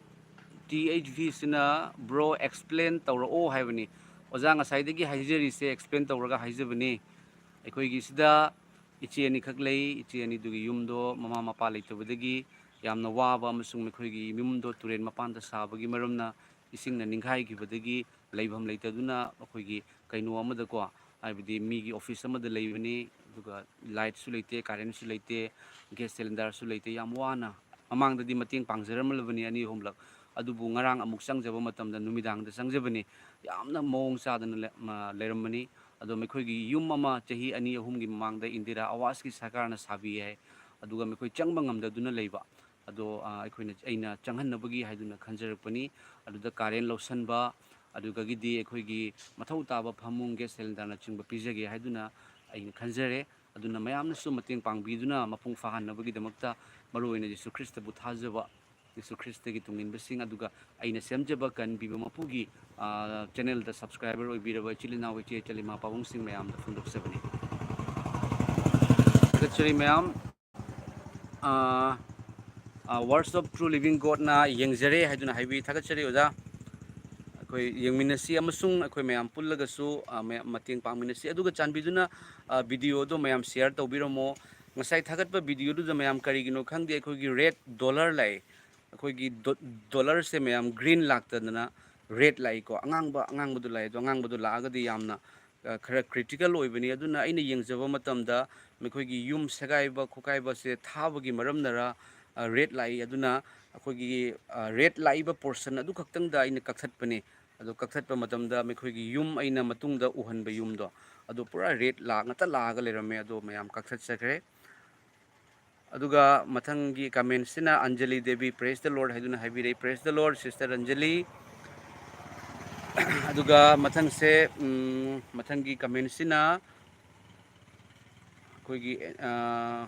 ꯇꯤ ꯑꯩꯆ ꯚꯤꯁꯤꯅ, "ꯕ꯭ꯔꯣ, ꯑꯦꯛꯁꯄ꯭ꯂꯦꯟ ꯇꯧꯔꯛꯑꯣ" ꯍꯥꯏꯕꯅꯤ꯫ ꯑꯣꯖꯥ, ꯉꯁꯥꯏꯗꯒꯤ ꯍꯥꯏꯖꯔꯤꯁꯦ ꯑꯦꯛꯁꯄ꯭ꯂꯦꯟ ꯇꯧꯔꯒ ꯍꯥꯏꯖꯕꯅꯤ꯫ ꯑꯩꯈꯣꯏꯒꯤꯁꯤꯗ ꯏꯆꯦ ꯑꯅꯤꯈꯛ ꯂꯩ꯫ ꯏꯆꯦ ꯑꯅꯤꯗꯨꯒꯤ ꯌꯨꯝꯗꯣ ꯃꯃꯥ ꯃꯄꯥ ꯂꯩꯇꯕꯗꯒꯤ ꯌꯥꯝꯅ ꯋꯥꯕ ꯑꯃꯁꯨꯡ ꯃꯈꯣꯏꯒꯤ ꯌꯨꯝꯗꯣ ꯇꯨꯔꯦꯟ ꯃꯄꯥꯟꯗ ꯁꯥꯕꯒꯤ ꯃꯔꯝꯅ ꯏꯁꯤꯡꯅ ꯅꯤꯡꯈꯥꯏꯈꯤꯕꯗꯒꯤ ꯂꯩꯐꯝ ꯂꯩꯇꯗꯨꯅ ꯑꯩꯈꯣꯏꯒꯤ ꯀꯩꯅꯣ ꯑꯃꯗꯀꯣ, ꯍꯥꯏꯕꯗꯤ ꯃꯤꯒꯤ ꯑꯣꯐꯤꯁ ꯑꯃꯗ ꯂꯩꯕꯅꯤ, ꯑꯗꯨꯒ ꯂꯥꯏꯠꯁꯨ ꯂꯩꯇꯦ, ꯀꯔꯦꯟꯁꯨ ꯂꯩꯇꯦ, ꯒ꯭ꯌꯥꯁ ꯁꯤꯂꯤꯟꯗꯔꯁꯨ ꯂꯩꯇꯦ, ꯌꯥꯝ ꯋꯥꯅ꯫ ꯃꯃꯥꯡꯗꯗꯤ ꯃꯇꯦꯡ ꯄꯥꯡꯖꯔꯝꯂꯕꯅꯤ ꯑꯅꯤ ꯑꯍꯨꯝꯂꯛ, ꯑꯗꯨꯕꯨ ꯉꯔꯥꯡ ꯑꯃꯨꯛ ꯆꯪꯖꯕ ꯃꯇꯝꯗ ꯅꯨꯃꯤꯗꯥꯡꯗ ꯆꯪꯖꯕꯅꯤ, ꯌꯥꯝꯅ ꯃꯑꯣꯡ ꯆꯥꯗꯅ ꯂꯩ-, ꯃ-, ꯂꯩꯔꯝꯕꯅꯤ꯫ ꯑꯗꯣ ꯃꯈꯣꯏꯒꯤ ꯌꯨꯝ ꯑꯃ ꯆꯍꯤ ꯑꯅꯤ ꯑꯍꯨꯝꯒꯤ ꯃꯃꯥꯡꯗ ꯏꯟꯗꯤꯔꯥ ꯑꯋꯥꯁꯀꯤ ꯁꯔꯀꯥꯔꯅ ꯁꯥꯕꯤ ꯍꯥꯏ꯫ ꯑꯗꯨꯒ ꯃꯈꯣꯏ ꯆꯪꯕ ꯉꯝꯗꯗꯨꯅ ꯂꯩꯕ꯫ ꯑꯗꯣ, ꯑ, ꯑꯩꯈꯣꯏꯅ, ꯑꯩꯅ ꯆꯪꯍꯟꯅꯕꯒꯤ ꯍꯥꯏꯗꯨꯅ ꯈꯟꯖꯔꯛꯄꯅꯤ꯫ ꯑꯗꯨꯗ ꯀꯥꯔꯦꯟ ꯂꯧꯁꯟꯕ, ꯑꯗꯨꯗꯒꯤꯗꯤ ꯑꯩꯈꯣꯏꯒꯤ ꯃꯊꯧ ꯇꯥꯕ ꯐꯃꯨꯡ, gas cylinderꯅꯆꯤꯡꯕ ꯄꯤꯖꯒꯦ ꯍꯥꯏꯗꯨꯅ ꯑꯩꯅ ꯈꯟꯖꯔꯦ꯫ ꯑꯗꯨꯅ ꯃꯌꯥꯝꯅꯁꯨ ꯃꯇꯦꯡ ꯄꯥꯡꯕꯤꯗꯨꯅ ꯃꯄꯨꯡ ꯐꯥꯍꯟꯅꯕꯒꯤꯗꯃꯛꯇ ꯃꯔꯨꯑꯣꯏꯅ ꯖꯤꯁꯨ ꯈ꯭ꯔꯤꯁꯇꯕꯨ ꯊꯥꯖꯕ, ꯖꯤꯁꯨ ꯈ꯭ꯔꯤꯁꯇꯒꯤ ꯇꯨꯡꯏꯟꯕꯁꯤꯡ, ꯑꯗꯨꯒ ꯑꯩꯅ ꯁꯦꯝꯖꯕ ꯀꯟꯕꯤꯕ ꯃꯄꯨꯒꯤ, ꯑ, channelꯗ subscriber ꯑꯣꯏꯕꯤꯔꯕ ꯏꯆꯤꯜ ꯏꯅꯥꯎ, ꯏꯆꯦ ꯏꯆꯜ, ꯏꯃꯥ ꯄꯥꯕꯨꯡꯁꯤꯡ ꯃꯌꯥꯝꯗ ꯐꯣꯡꯗꯣꯛꯆꯕꯅꯤ꯫ ꯊꯥꯒꯠꯆꯔꯤ ꯃꯌꯥꯝ꯫ ꯑ, ꯑ, Words of True Living Godꯅ ꯌꯦꯡꯖꯔꯦ ꯍꯥꯏꯗꯨꯅ ꯍꯥꯏꯕꯤ꯫ ꯊꯥꯒꯠꯆꯔꯤ ꯑꯣꯖꯥ꯫ ꯑꯩꯈꯣꯏ ꯌꯦꯡꯃꯤꯟꯅꯁꯤ ꯑꯃꯁꯨꯡ ꯑꯩꯈꯣꯏ ꯃꯌꯥꯝ ꯄꯨꯜꯂꯒꯁꯨ, ꯑ, ꯃꯌꯥꯝ ꯃꯇꯦꯡ ꯄꯥꯡꯃꯤꯟꯅꯁꯤ꯫ ꯑꯗꯨꯒ ꯆꯥꯟꯕꯤꯗꯨꯅ, ꯑ, videoꯗꯣ ꯃꯌꯥꯝ share ꯇꯧꯕꯤꯔꯝꯃꯣ꯫ ꯉꯁꯥꯏ ꯊꯥꯒꯠꯄ videoꯗꯨꯗ ꯃꯌꯥꯝ ꯀꯔꯤꯒꯤꯅꯣ ꯈꯪꯗꯦ, ꯑꯩꯈꯣꯏꯒꯤ red dollar ꯂꯥꯛꯏ꯫ ꯑꯩꯈꯣꯏꯒꯤ ꯗꯣ-, dollarꯁꯦ ꯃꯌꯥꯝ green ꯂꯥꯛꯇꯗꯅ red ꯂꯥꯛꯏꯀꯣ꯫ ꯑꯉꯥꯡꯕ, ꯑꯉꯥꯡꯕꯗꯨ ꯂꯥꯛꯑꯦ꯫ ꯑꯗꯣ ꯑꯉꯥꯡꯕꯗꯨ ꯂꯥꯛꯑꯒꯗꯤ ꯌꯥꯝꯅ, ꯑ, ꯈꯔ critical ꯑꯣꯏꯕꯅꯤ꯫ ꯑꯗꯨꯅ ꯑꯩꯅ ꯌꯦꯡꯖꯕ ꯃꯇꯝꯗ ꯃꯈꯣꯏꯒꯤ ꯌꯨꯝ ꯁꯦꯒꯥꯏꯕ ꯈꯣꯀꯥꯏꯕꯁꯦ ꯊꯥꯕꯒꯤ ꯃꯔꯝꯅꯔ, ꯑ, red ꯂꯥꯛꯏ꯫ ꯑꯗꯨꯅ ꯑꯩꯈꯣꯏꯒꯤ, ꯑ, red ꯂꯥꯛꯏꯕ portion ꯑꯗꯨ ꯈꯛꯇꯪꯗ ꯑꯩꯅ ꯀꯛꯊꯠꯄꯅꯤ꯫ ꯑꯗꯣ ꯀꯛꯊꯠꯄ ꯃꯇꯝꯗ ꯃꯈꯣꯏꯒꯤ ꯌꯨꯝ ꯑꯩꯅ ꯃꯇꯨꯡꯗ ꯎꯍꯟꯕ ꯌꯨꯝꯗꯣ, ꯑꯗꯣ ꯄꯨꯔꯥ red ꯂꯥꯛ ꯉꯥꯛꯇ ꯂꯥꯛꯑꯒ ꯂꯩꯔꯝꯃꯦ꯫ ꯑꯗꯣ ꯃꯌꯥꯝ ꯀꯛꯊꯠꯆꯈ꯭ꯔꯦ꯫ ꯑꯗꯨꯒ ꯃꯊꯪꯒꯤ commentꯁꯤꯅ Anjali Devi, "Praise the Lord" ꯍꯥꯏꯗꯨꯅ ꯍꯥꯏꯕꯤꯔꯛꯏ꯫ Praise the Lord, sister Anjali. ꯑꯗꯨꯒ ꯃꯊꯪꯁꯦ, ꯎꯝ, ꯃꯊꯪꯒꯤ commentꯁꯤꯅ ꯑꯩꯈꯣꯏꯒꯤ, ꯑ,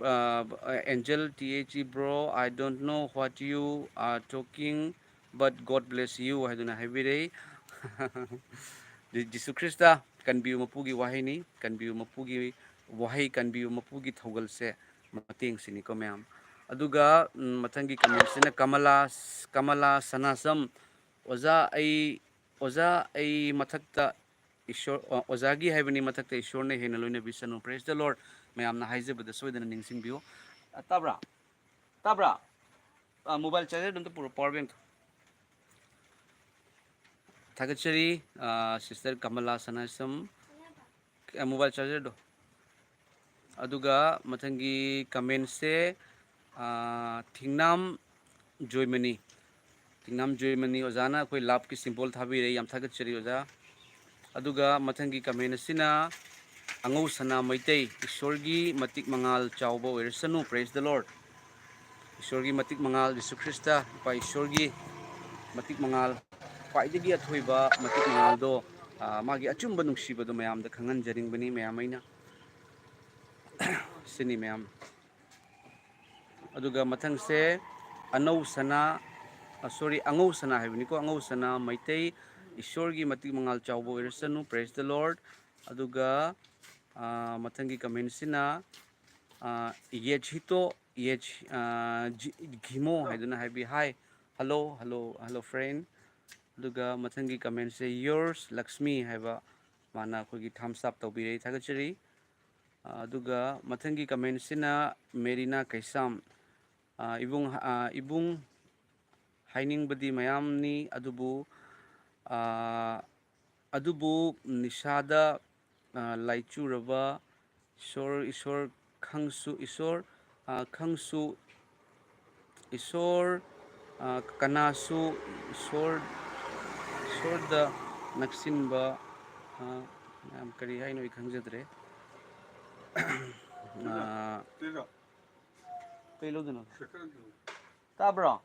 ꯑ, Angel T H E, "Bro, I don't know what you are talking, but God bless you" ꯍꯥꯏꯗꯨꯅ ꯍꯥꯏꯕꯤꯔꯛꯏ꯫ G-, Jesus Christ ꯀꯟꯕꯤꯌꯨ ꯃꯄꯨꯒꯤ ꯋꯥꯍꯩꯅꯤ꯫ ꯀꯟꯕꯤꯌꯨ ꯃꯄꯨꯒꯤ ꯋꯥꯍꯩ, ꯀꯟꯕꯤꯌꯨ ꯃꯄꯨꯒꯤ ꯊꯧꯒꯜꯁꯦ ꯃꯇꯦꯡꯁꯤꯅꯤꯀꯣ ꯃꯌꯥꯝ꯫ ꯑꯗꯨꯒ, ꯎꯝ, ꯃꯊꯪꯒꯤ commentꯁꯤꯅ ꯀꯃꯂꯥ, ꯀꯃꯂꯥ ꯁꯅꯥꯁꯝ, "ꯑꯣꯖꯥ, ꯑꯩ, ꯑꯣꯖꯥ, ꯑꯩ ꯃꯊꯛꯇ ꯏꯁꯣꯔ, ꯑ, ꯑꯣꯖꯥꯒꯤ ꯍꯥꯏꯕꯅꯤ ꯃꯊꯛꯇ ꯏꯁꯣꯔꯅ ꯍꯦꯟꯅ ꯂꯣꯏꯅꯕꯤꯁꯅꯨ꯫ Praise the Lord꯫ ꯃꯌꯥꯝꯅ ꯍꯥꯏꯖꯕꯗ ꯁꯣꯏꯗꯅ ꯅꯤꯡꯁꯤꯡꯕꯤꯌꯨ꯫ ꯑ, ꯇꯥꯕ꯭ꯔꯥ? ꯇꯥꯕ꯭ꯔꯥ? ꯑ, mobile charger ꯑꯝꯇ ꯄꯨꯔꯛꯑꯣ, power bank꯫ ꯊꯥꯒꯠꯆꯔꯤ, ꯑ, sister ꯀꯃꯂꯥ ꯁꯅꯥꯁꯝ꯫ ꯑ, mobile chargerꯗꯣ꯫ ꯑꯗꯨꯒ ꯃꯊꯪꯒꯤ commentꯁꯦ, ꯑ, ꯊꯤꯡꯅꯥꯝ ꯖꯣꯏꯃꯅꯤ꯫ ꯊꯤꯡꯅꯥꯝ ꯖꯣꯏꯃꯅꯤ ꯑꯣꯖꯥꯅ ꯑꯩꯈꯣꯏ loveꯀꯤ symbol ꯊꯥꯕꯤꯔꯦ꯫ ꯌꯥꯝ ꯊꯥꯒꯠꯆꯔꯤ ꯑꯣꯖꯥ꯫ ꯑꯗꯨꯒ ꯃꯊꯪꯒꯤ comment ꯑꯁꯤꯅ, "ꯑꯉꯧ ꯁꯅꯥ ꯃꯩꯇꯩ, ꯏꯁꯣꯔꯒꯤ ꯃꯇꯤꯛ ꯃꯉꯥꯜ ꯆꯥꯎꯕ ꯑꯣꯏꯔꯁꯅꯨ"꯫ Praise the Lord꯫ ꯏꯁꯣꯔꯒꯤ ꯃꯇꯤꯛ ꯃꯉꯥꯜ, ꯖꯤꯁꯨ ꯈ꯭ꯔꯤꯁꯇ, ꯏꯄꯥ ꯏꯁꯣꯔꯒꯤ ꯃꯇꯤꯛ ꯃꯉꯥꯜ, ꯈ꯭ꯋꯥꯏꯗꯒꯤ ꯑꯊꯣꯏꯕ ꯃꯇꯤꯛ ꯃꯉꯥꯜꯗꯣ, ꯑ, ꯃꯥꯒꯤ ꯑꯆꯨꯝꯕ ꯅꯨꯡꯁꯤꯕꯗꯣ ꯃꯌꯥꯝꯗ ꯈꯪꯍꯟꯖꯅꯤꯡꯕꯅꯤ, ꯃꯌꯥꯝ ꯑꯩꯅ꯫ ꯁꯤꯅꯤ ꯃꯌꯥꯝ꯫ ꯑꯗꯨꯒ ꯃꯊꯪꯁꯦ ꯑꯅꯧ ꯁꯅꯥ, ꯑ, sorry, ꯑꯉꯧ ꯁꯅꯥ ꯍꯥꯏꯕꯅꯤꯀꯣ, ꯑꯉꯧ ꯁꯅꯥ ꯃꯩꯇꯩ꯫ ꯏꯁꯣꯔꯒꯤ ꯃꯇꯤꯛ ꯃꯉꯥꯜ ꯆꯥꯎꯕ ꯑꯣꯏꯔꯁꯅꯨ, praise the Lord꯫ ꯑꯗꯨꯒ, ꯑ, ꯃꯊꯪꯒꯤ commentꯁꯤꯅ, ꯑ, ꯌꯦꯖꯤꯇꯣ, ꯌꯦꯖ-, ꯑ, ꯖꯤ-, ꯘꯤꯃꯣ ꯍꯥꯏꯗꯨꯅ ꯍꯥꯏꯕꯤ, "Hi, hello, hello, hello friend." ꯑꯗꯨꯒ ꯃꯊꯪꯒꯤ commentꯁꯦ yours ꯂꯛꯁꯃꯤ ꯍꯥꯏꯕ, ꯃꯥꯅ ꯑꯩꯈꯣꯏꯒꯤ thumbs up ꯇꯧꯕꯤꯔꯦ, ꯊꯥꯒꯠꯆꯔꯤ꯫ ꯑ, ꯑꯗꯨꯒ ꯃꯊꯪꯒꯤ commentꯁꯤꯅ ꯃꯦꯔꯤꯅꯥ ꯀꯩꯁꯥꯝ, ꯑ, ꯏꯕꯨꯡ, ꯑ, ꯏꯕꯨꯡ ꯍꯥꯏꯅꯤꯡꯕꯗꯤ ꯃꯌꯥꯝꯅꯤ, ꯑꯗꯨꯕꯨ, ꯑ, ꯑꯗꯨꯕꯨ ꯅꯤꯁꯥꯗ, ꯑ, ꯂꯥꯏꯆꯨꯔꯕ ꯏꯁꯣꯔ, ꯏꯁꯣꯔ ꯈꯪꯁꯨ, ꯏꯁꯣꯔ, ꯑ, ꯈꯪꯁꯨ, ꯏꯁꯣꯔ, ꯑ, ꯀꯅꯥꯁꯨ ꯏꯁꯣꯔ, ꯏꯁꯣꯔꯗ ꯅꯛꯁꯤꯟꯕ, ꯑ, ꯌꯥꯝ ꯀꯔꯤ ꯍꯥꯏꯅꯣ ꯑꯩ ꯈꯪꯖꯗ꯭ꯔꯦ꯫ ꯑ, ꯀꯩ ꯂꯧꯗꯣꯏꯅꯣ? ꯇꯥꯕ꯭ꯔꯣ?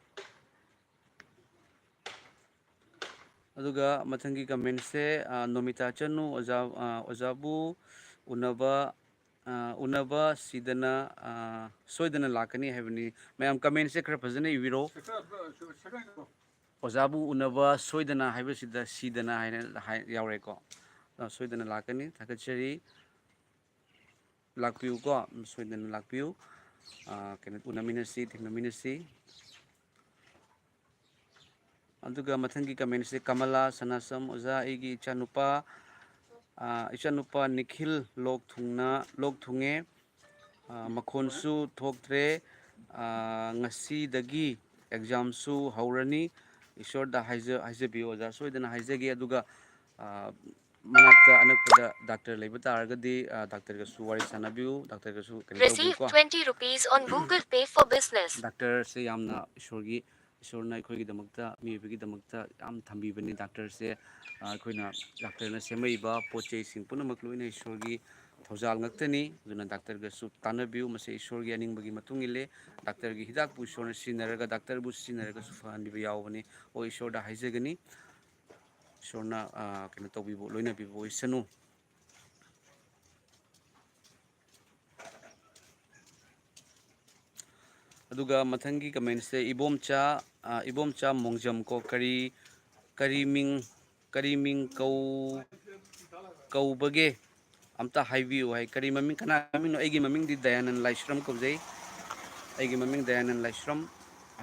ꯑꯗꯨꯒ ꯃꯊꯪꯒꯤ commentꯁꯦ, ꯑ, ꯅꯣꯃꯤꯇꯥ ꯆꯅꯨ, ꯑꯣꯖꯥ, ꯑ, ꯑꯣꯖꯥꯕꯨ ꯎꯅꯕ, ꯑ, ꯎꯅꯕ ꯁꯤꯗꯅ, ꯑ, ꯁꯣꯏꯗꯅ ꯂꯥꯛꯀꯅꯤ ꯍꯥꯏꯕꯅꯤ꯫ ꯃꯌꯥꯝ commentꯁꯦ ꯈꯔ ꯐꯖꯅ ꯏꯕꯤꯔꯣ꯫ ꯑꯣꯖꯥꯕꯨ ꯎꯅꯕ ꯁꯣꯏꯗꯅ ꯍꯥꯏꯕꯁꯤꯗ ꯁꯤꯗꯅ ꯍꯥꯏꯅ ꯍꯥꯏ-, ꯌꯥꯎꯔꯦꯀꯣ꯫ ꯑ, ꯁꯣꯏꯗꯅ ꯂꯥꯛꯀꯅꯤ꯫ ꯊꯥꯒꯠꯆꯔꯤ꯫ ꯂꯥꯛꯄꯤꯌꯨꯀꯣ, ꯁꯣꯏꯗꯅ ꯂꯥꯛꯄꯤꯌꯨ꯫ ꯑ, ꯀꯩꯅꯣ, ꯎꯅꯃꯤꯟꯅꯁꯤ, ꯊꯦꯡꯅꯃꯤꯟꯅꯁꯤ꯫ ꯑꯗꯨꯒ ꯃꯊꯪꯒꯤ commentꯁꯦ ꯀꯃꯂꯥ ꯁꯅꯥꯁꯝ, "ꯑꯣꯖꯥ, ꯑꯩꯒꯤ ꯏꯆꯥꯅꯨꯄꯥ, ꯑ, ꯏꯆꯥꯅꯨꯄꯥ ꯅꯤꯈꯤꯜ ꯂꯣꯛ ꯊꯨꯡꯅ, ꯂꯣꯛ ꯊꯨꯡꯉꯦ, ꯑ, ꯃꯈꯣꯟꯁꯨ ꯊꯣꯛꯇ꯭ꯔꯦ, ꯑ, ꯉꯁꯤꯗꯒꯤ examꯁꯨ ꯍꯧꯔꯅꯤ, ꯏꯁꯣꯔꯗ ꯍꯥꯏꯖ-, ꯍꯥꯏꯖꯕꯤꯌꯨ ꯑꯣꯖꯥ, ꯁꯣꯏꯗꯅ ꯍꯥꯏꯖꯒꯦ꯫ ꯑꯗꯨꯒ, ꯑ, ꯃꯅꯥꯛꯇ ꯑꯅꯛꯄꯗ doctor ꯂꯩꯕ ꯇꯥꯔꯒꯗꯤ, ꯑ, doctorꯒꯁꯨ ꯋꯥꯔꯤ ꯁꯥꯟꯅꯕꯤꯌꯨ, doctorꯒꯁꯨ ꯀꯩꯅꯣ ꯇꯧꯕꯤꯌꯨꯀꯣ꯫" Receive twenty rupees on Google Pay for business. Doctorꯁꯦ ꯌꯥꯝꯅ ꯏꯁꯣꯔꯒꯤ, ꯏꯁꯣꯔꯅ ꯑꯩꯈꯣꯏꯒꯤꯗꯃꯛꯇ, ꯃꯤꯑꯣꯏꯕꯒꯤꯗꯃꯛꯇ ꯌꯥꯝ ꯊꯝꯕꯤꯕꯅꯤ꯫ Doctorꯁꯦ, ꯑ, ꯑꯩꯈꯣꯏꯅ doctorꯅ ꯁꯦꯝꯃꯛꯏꯕ ꯄꯣꯠ ꯆꯩꯁꯤꯡ ꯄꯨꯝꯅꯃꯛ ꯂꯣꯏꯅ ꯏꯁꯣꯔꯒꯤ, ꯊꯧꯖꯥꯜ ꯉꯛꯇꯅꯤ꯫ ꯑꯗꯨꯅ ꯗꯥꯛꯇꯔꯒꯁꯨ ꯇꯥꯟꯅꯕꯤꯌꯨ꯫ ꯃꯁꯤ ꯏꯁꯣꯔꯒꯤ ꯑꯅꯤꯡꯕꯒꯤ ꯃꯇꯨꯡ ꯏꯜꯂꯦ꯫ ꯗꯥꯛꯇꯔꯒꯤ ꯍꯤꯗꯥꯛꯄꯨ ꯏꯁꯣꯔꯅ ꯁꯤꯖꯤꯟꯅꯔꯒ, ꯗꯥꯛꯇꯔꯕꯨ ꯁꯤꯖꯤꯟꯅꯔꯒꯁꯨ ꯐꯍꯟꯕꯤꯕ ꯌꯥꯎꯕꯅꯤ꯫ ꯑꯣ, ꯏꯁꯣꯔꯗ ꯍꯥꯏꯖꯒꯅꯤ, ꯏꯁꯣꯔꯅ, ꯑ, ꯀꯩꯅꯣ ꯇꯧꯕꯤꯕ, ꯂꯣꯏꯅꯕꯤꯕ ꯑꯣꯏꯁꯅꯨ꯫ ꯑꯗꯨꯒ ꯃꯊꯪꯒꯤ ꯀꯃꯦꯟꯁꯦ ꯏꯕꯣꯝꯆꯥ, ꯑ, ꯏꯕꯣꯝꯆꯥ ꯃꯣꯡꯖꯝ ꯀꯣ, ꯀꯔꯤ, ꯀꯔꯤ ꯃꯤꯡ, ꯀꯔꯤ ꯃꯤꯡ ꯀꯧ-, ꯀꯧꯕꯒꯦ? ꯑꯝꯇ ꯍꯥꯏꯕꯤꯌꯨ ꯍꯥꯏ꯫ ꯀꯔꯤ ꯃꯃꯤꯡ, ꯀꯅꯥ ꯃꯃꯤꯡꯅꯣ? ꯑꯩꯒꯤ ꯃꯃꯤꯡꯗꯤ ꯗꯌꯥꯅꯟ ꯂꯥꯏꯁ꯭ꯔꯝ ꯀꯧꯖꯩ꯫ ꯑꯩꯒꯤ ꯃꯃꯤꯡ ꯗꯌꯥꯅꯟ ꯂꯥꯏꯁ꯭ꯔꯝ,